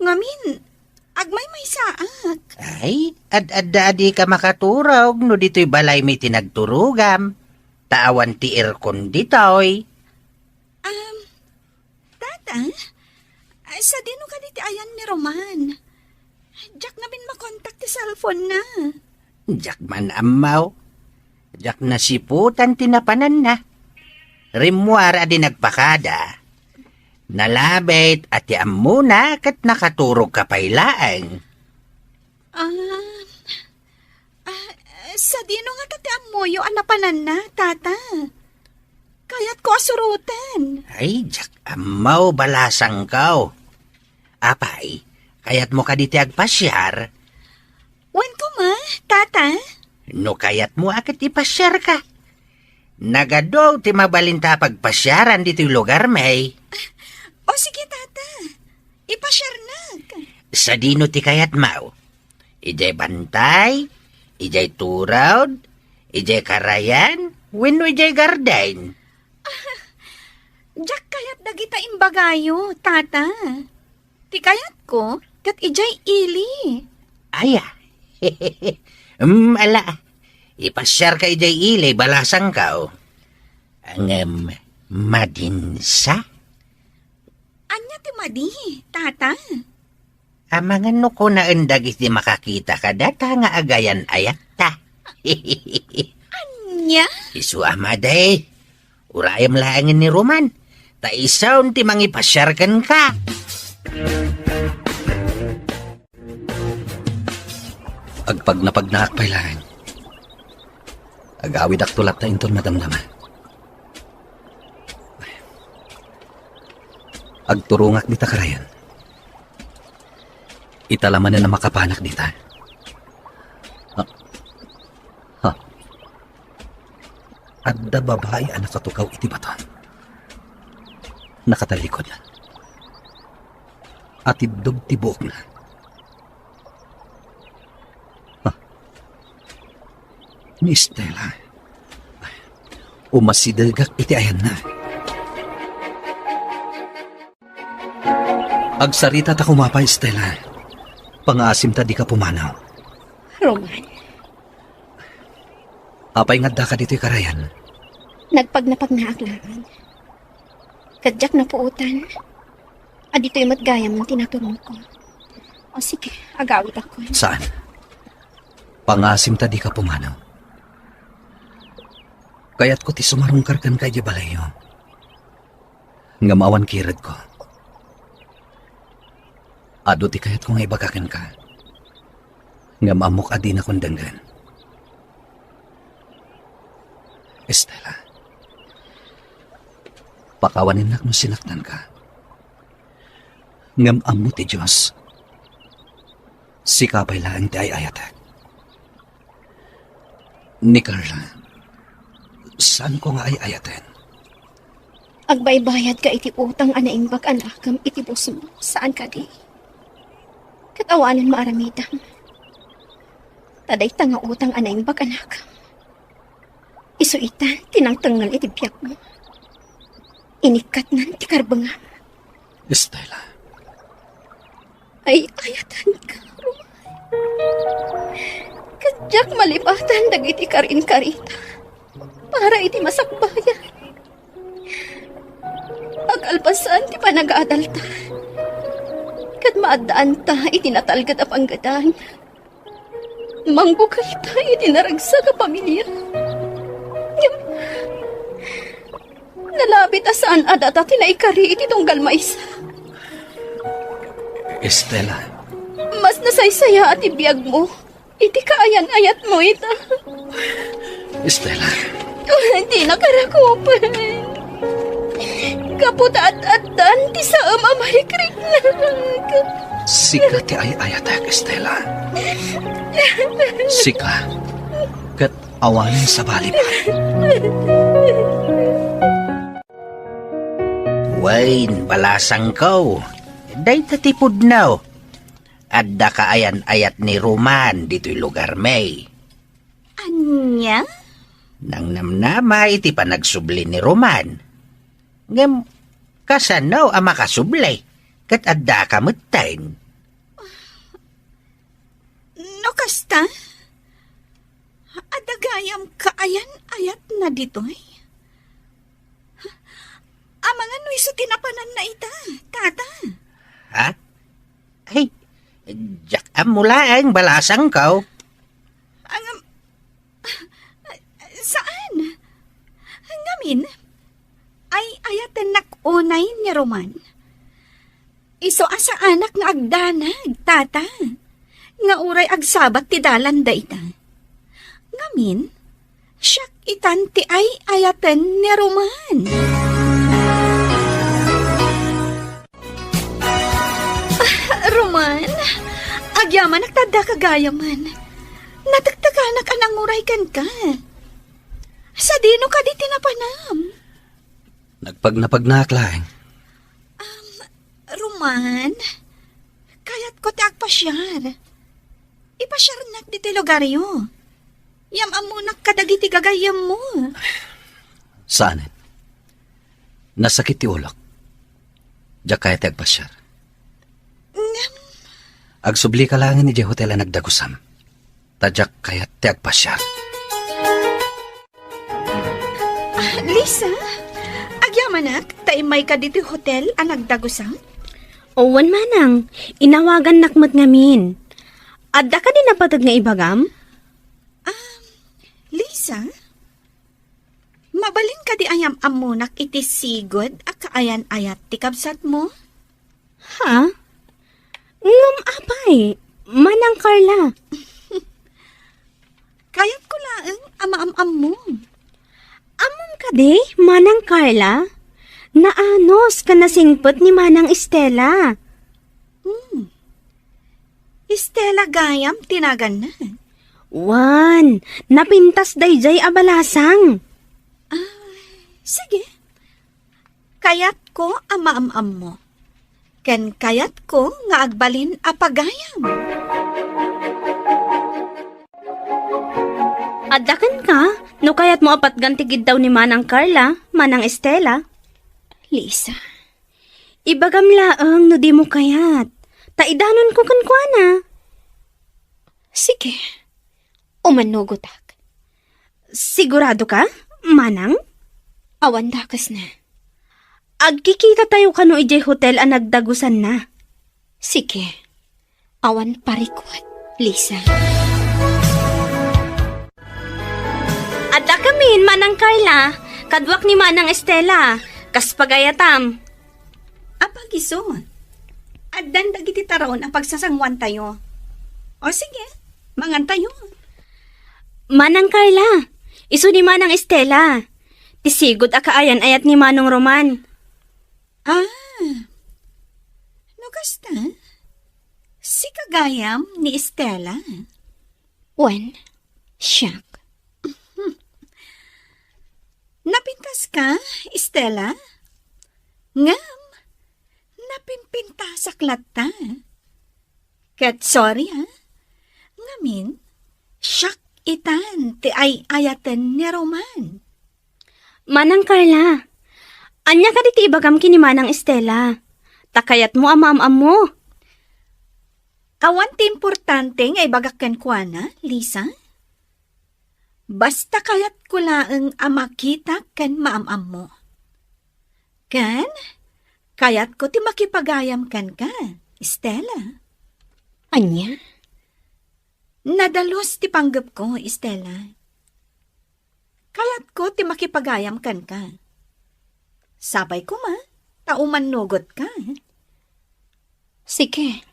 Ngamin, agmaymaysaak. Ay, ad-adda a dika makaturog no ditoy balaymi ti nagturogam. Ta awan ti aircon ditoy. Um, Tata, ah, sadino kadi ti ayan ni Roman? Diak ngamin makontak ti cellphone-na. Diak man ammo. Diak nasiputan ti napananna. Rimmuar a di nagpakada. Nalabit a ti ammona ket nakaturogka pay laeng. Ah, ah, sadino ngata ti ammoyo a napananna, Tata? Kayatko a suroten. Ay, diak ammo, balasangko. Apay, kayatmo kadi ti agpasiar? Wen koma, Tata. No kayatmo a ket ipasiarka. Nagadu ti mabalinta a pagpasiaran ditoy lugarmi. O sige, Tata. Ipasiarnak. Sadino ti kayatmo? Idiay bantay, Idiay turod? Idiay karayan? Wenno idiay garden? Diak kayat dagita imbagayo, Tata. Ti kayatko, ket idiay ili. Aya. Mm, ala. Ipasiarka idiay ili, balasangko. Ngem, madinsa? Ania ti madi, Tata? Amangan no kunaen dagiti makakita kadata nga agayan-ayatta. Ania? Isu a madi. Urayem laengen ni Roman, ta isun ti mangipasiar kenka. Agpagnapagnaak pay laeng. Agawidakto latta inton madamdama. Agturongak dita karayan. Ita la manen a makapanak dita. Ha? Ha? Adda babai a nakatugaw iti baton. Nakatallikod. Atiddog ti buokna. Ha? Ni Stella. Umasidegak iti ayanna. Agsarita ta kumapay, Stella. Pangaasim ta dika pumanaw. Roman. Apay nga addaka ditoy karayan? Nagpagnapagnaak laeng. Ket diak napuotan a ditoy met gayam ti naturongko. O sige, agawidakon. Saan? Pangaasim ta dika pumanaw. Kayatko ti sumarungkar kenka idiay balayyo. Ngem awan kiredko. Adu ti kayatko nga ibaga kenka. Ngem ammok a dinakon denggen. Estela, pakawanennak no sinaktanka. Ngem ammo ti Dios, sika pay laeng ti ay-ayatek. Ni Carla, saanko nga ay-ayaten. Agbaybayadka iti utang a naimbag a nakem iti busmo, saan kadi? Ket awanen maaramidem. Ta dayta nga utang a naimbag a nakem, isu ita ti nangtengngel iti biagmo. Inikkatnan ti karbengam. Estela. Ay-ayatenka, Roman. Ket diak malipatan dagiti karinkarita para iti masakbayan. Agalpasan ti panagadalta, ket maaddaanta iti natalged a panggedan. Mangbukayta iti naragsak a pamilia. Ngem, nalabit a saan a data ti naikari iti tunggal maysa. Estela. Mas nasaysayaat ti biagmo iti kaayan-ayatmo ita. Estela. Dinaka rakupen. Gapu ta ad-addan ti saem a marikriknak. Sika ti ay-ayatek, Estela. Sika, ket awanen sabali pay. Wen, balasangko, dayta ti pudno. Adda kaayan-ayat ni Roman ditoy lugarmi. Ania? Nangnamnama iti panagsubli ni Roman. Ngem, kasano a makasubli? Ket addaka metten. No kasta, adda gayam kaayan-ayatna ditoy? Amangan no isu ti napananna ita, Tata? Ha? Ay, diak ammo laeng, balasangko. Ang, saan? Ngamin, ay-ayatennak unay ni Roman. Isu a saanak nga agdanag, Tata, nga uray agsabat ti dalan dayta. Ngamin, siak itan ti ay-ayaten ni Roman. Ah, Roman, agyamanak ta addaka gayamen. Natektekanak a nanguray kenka. Sadino kadi ti napanam? Nagpagnapagnaak laeng. Um, Roman, kayatko ti agpasiar. Ipasiarnak ditoy lugaryo. Yam-ammonak kadagiti gagayyemmo. Saanen. Nasakit ti ulok. Diak kayat ti agpasiar. Ngem, agsublika laengen idiay hotel a nagdagusam. Ta diak kayat ti agpasiar. Ah, Lisa, agyamanak, ta immayka ditoy hotel a nagdagusam? Wen, manang, inawagannak met ngamin. Adda kadi napateg nga ibagam? Ah, Lisa, mabalin kadi a yam-ammonak iti sigud a kaayan-ayat ti kabsatmo? Ha? Ngem apay, Manang Carla? Kayatko laeng a maam-ammo. Ammom kadi, Manang Carla? Naanus ken nasingpet ni Manang Estela. Hmm. Estela gayam ti naganna. Wen, napintas daydiay a balasang. Ah, sige. Kayatko a maam-ammo. Ken kayatko nga agbalin a pagayam. Adda kenka, no kayatmo a patgan ti giddaw ni Manang Carla, Manang Estela. Lisa, ibagam laeng no dimo kayat, ta idanonko kenkuana. Sige, umannugotak. Sigurado ka, Manang? Awan dakesna. Agkikita tayo kano idiay hotel a nagdagusanna. Sige. Awan parikut, Lisa. Adda kamin, Manang Carla, kaduak ni Manang Estela, kas pagayatam. Apag isu, addan dagiti taron a pagsasanguantayo. O sige, mangantayo. Manang Carla, isu ni Manang Estela. Ti sigud a kaayan-ayat ni Manong Roman. Ah, no kasta, sika gayam ni Estela? Wen, siak. Napintaska, Estela? Ngem, napimpintasak latta. Ket sorry, ah. Ngamin, siak itan ti ay-ayaten ni Roman. Manang Carla, ania kadi ti ibagam ken ni Manang Estela? Ta kayatmo a maam-ammo. Awan ti importante nga ibagak kenkuana, Lisa. Basta kayatko laeng a makitak ken maam-ammo. Ken, kayatko ti makipagayam kenka, Estela. Ania? Nadalus ti panggepko, Estela. Kayatko ti makipagayam kenka. Sapay koma, ta umannugotka. Sige.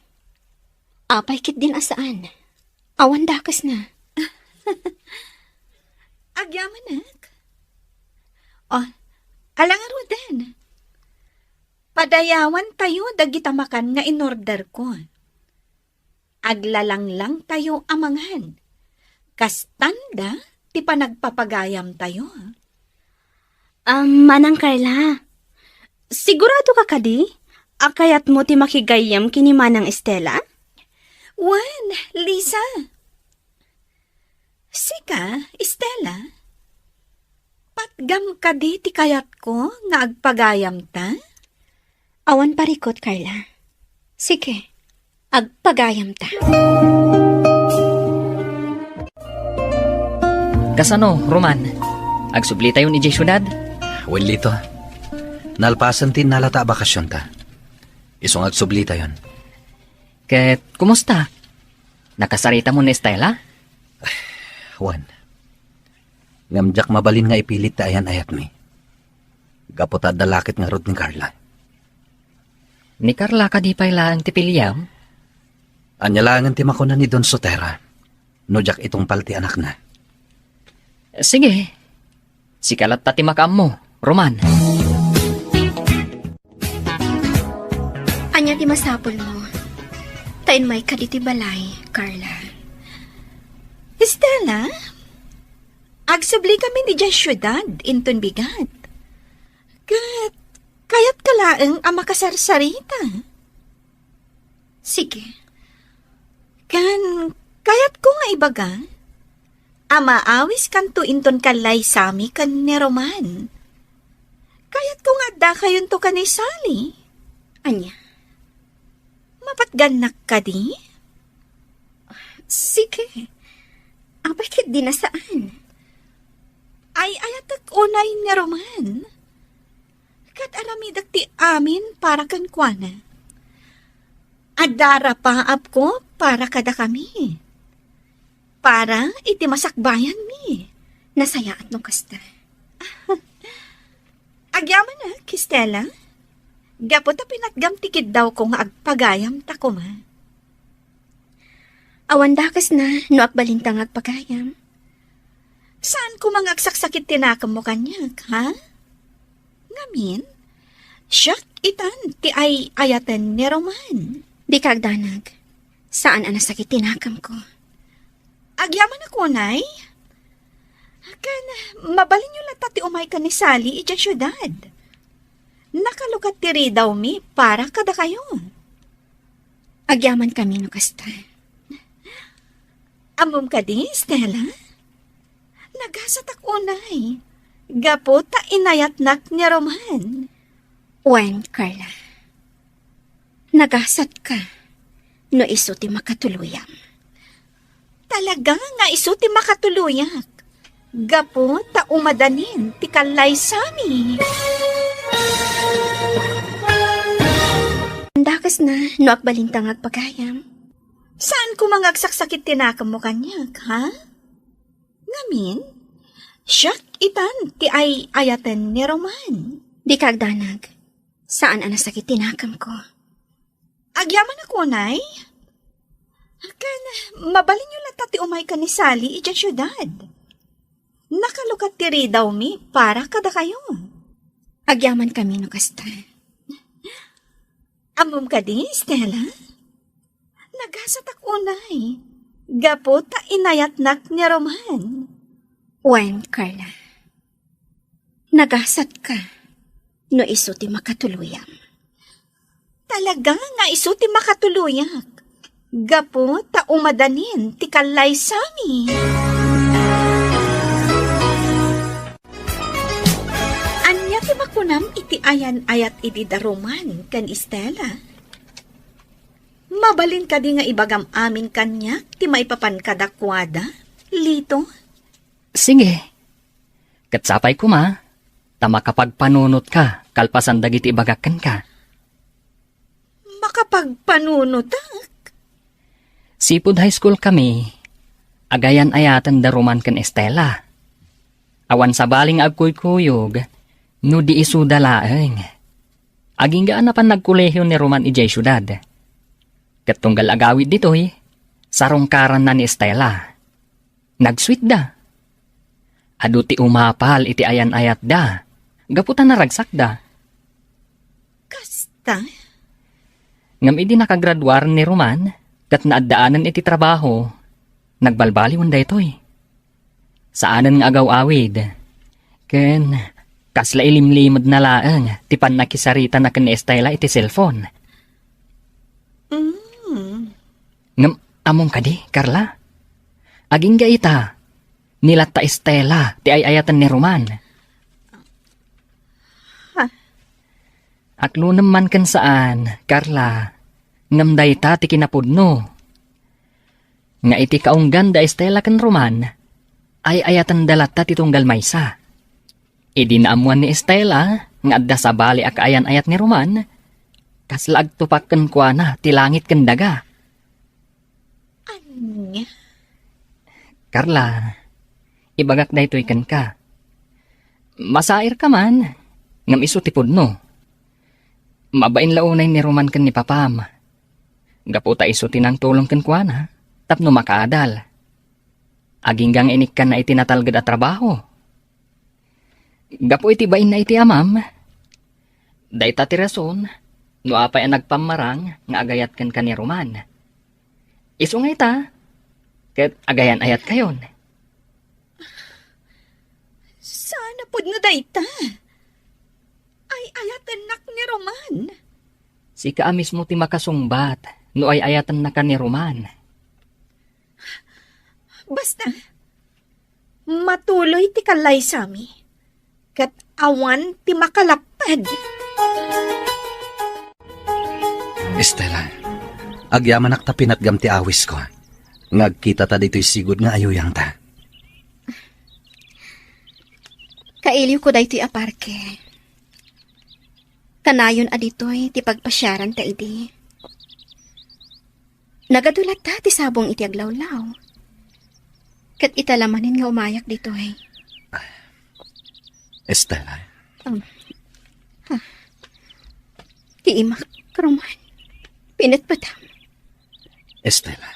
Apay ketdin a saan. Awan dakesna. Agyamanak. O, ala ngaruden. Padayawantayo dagita makan nga inorderko. Aglalanglang tayo a mangan. Kastanda ti panagpapagayam tayo. Ah, Manang Carla, sigurado ka kadi a kayatmo ti makigayyem ken ni Manang Estela? Wen, Lisa. Sika, Estela, patgam kadi ti kayatko nga agpagayamta? Awan parikut, Carla. Sige, agpagayamta. Kasano, Roman? Agsublitayon idiay siudad? Wen, Lito. Nalpasen ti innalata a bakasionta. Isu nga agsublitayon. Ket, kumusta? Nakasaritam ni Estela? Wen. Ngem diak mabalin nga ipilit ti ayan-ayatmi. Gapu ta adda la ket ngarud ni Carla. Ni Carla kadi pay laeng ti piliam? Ania laengen ti makuna ni Don Sotera no diak itungpal ti anakna? Sige. Sika latta ti makaammo, Roman. Ania ti masapulmo? Ta immayka ditoy balay, Carla. Estela, agsubli kami idiay siudad inton bigat. Ket kayatka laeng a makasarsarita. Sige. Ken kayatko nga ibaga, a maawiskanto inton kallaysami ken ni Roman. Kayatko nga addakayonto ken ni Sally. Ania? Mapatgannak kadi? Sige. Apay ket di na saan? Ay-ayatek unay ni Roman. Ket aramidek ti amin para kenkuana. Adda rapaapko para kadakami. Para iti masakbayanmi. Nasayaat no kasta. Agyamanak, Estela. Gapu ta pinatgam ti kiddawko nga agpagayam ta koma. Awan dakesna no agbalinta nga agpagayam. Saan koma nga agsaksakit ti nakemmo kaniak, ha? Ngamin, siak itan ti ay-ayaten ni Roman. Dika agdanag. Saan a nasakit ti nakemko. Agyamanak unay? Ken, mabalinyo latta ti umay ken ni Sally idiay siudad. Nakalukat ti ridawmi para kadakayo. Agyamankami no kasta. Ammom kadi, Estela? Nagasatak unay, gapu ta inayatnak ni Roman. Wen, Carla. Nagasatka no isu ti makatuluyam. Talaga nga isu ti makatuluyak. Gapu ta umadanin ti kallaysami. Dakesna no agbalinta nga agpagayam. Saan koma nga agsaksakit ti nakemmo kaniak, ha? Ngamin, siak itan ti ay-ayaten ni Roman. Dika agdanag. Saan a nasakit ti nakemko. Agyamanak unay? Ken, mabalinyo latta ti umay ken ni Sally idiay siudad. Nakalukat ti ridawmi para kadakayo. Agyamankami no kasta. Ammom kadi, Estela? Nagasatak unay, gapu ta inayatnak ni Roman. Wen, Carla. Nagasatka no isu ti makatuluyam. Talaga nga isu ti makatuluyak. Gapu ta umadanin ti kallaysami. Ania ti makunam iti ayan-ayat idi da Roman ken Estela? Mabalin kadi nga ibagam amin kaniak ti maipapan kadakuada, Lito? Sige. Ket sapay koma, ta makapagpanunotka kalpasan dagiti ibagak kenka. Makapagpanunotak? Sipud high school kami, agayan-ayaten da Roman ken Estela. Awan sabali nga agkuykuyog no di isuda laeng. Agingga a napan nagkolehiyo ni Roman idiay siudad. Ket tunggal agawid ditoy, sarungkaranna ni Estela. Nagsuitda. Adu ti umapal iti ayan-ayatda, gapu ta naragsakda. Kasta? Ngem idi nakagraduar ni Roman ket naaddaanen iti trabaho, nagbalbaliwen daytoy. Saanen nga agaw-awid. Ken kasla ilimlimedna laeng ti pannakisaritana ken ni Estela iti cellphone. Mm. Ngem ammom kadi, Carla? Agingga ita, ni latta Estela ti ay-ayaten ni Roman. Ha? Aklonem man ken saan, Carla, ngem dayta ti kinapudno. Nga iti kaunggan da Estela ken Roman, ay-ayatenda latta ti tunggal maysa. Idi naammoan ni Estela nga adda sabali a kaayan-ayat ni Roman, kasla agtupak kenkuana ti langit ken daga. Ania? Carla, ibagak daytoy kenka. Masairka man, ngem isu ti pudno. Mabain la unay ni Roman ken ni Papam. Gapu ta isu ti nangtulong kenkuana tapno makaadal. Agingga nga inikkanna iti natalged a trabaho. Gapu iti bainna iti amam, dayta ti rason no apay a nagpammarang nga agayat kenka ni Roman. Isu nga ita, ket agayan-ayatkayon. Saan a pudno dayta? Ay-ayatennak ni Roman. Sika a mismo ti makasungbat no ay-ayatennaka ni Roman. Basta, Matuloy ti kallaysami, ket awan ti makalapped. Estela, agyamanak ta pinatgam ti awisko. Nga agkitata ditoy sigud nga ayuyangta. Kailiwko daytoy a parke. Kanayon a ditoy ti pagpasiaranta idi. Nagadu latta ti sabong iti aglawlaw. Ket ita la manen nga umayak ditoy. Estela? Um, ha. Ti imak, Roman. Pinetpetam. Estela,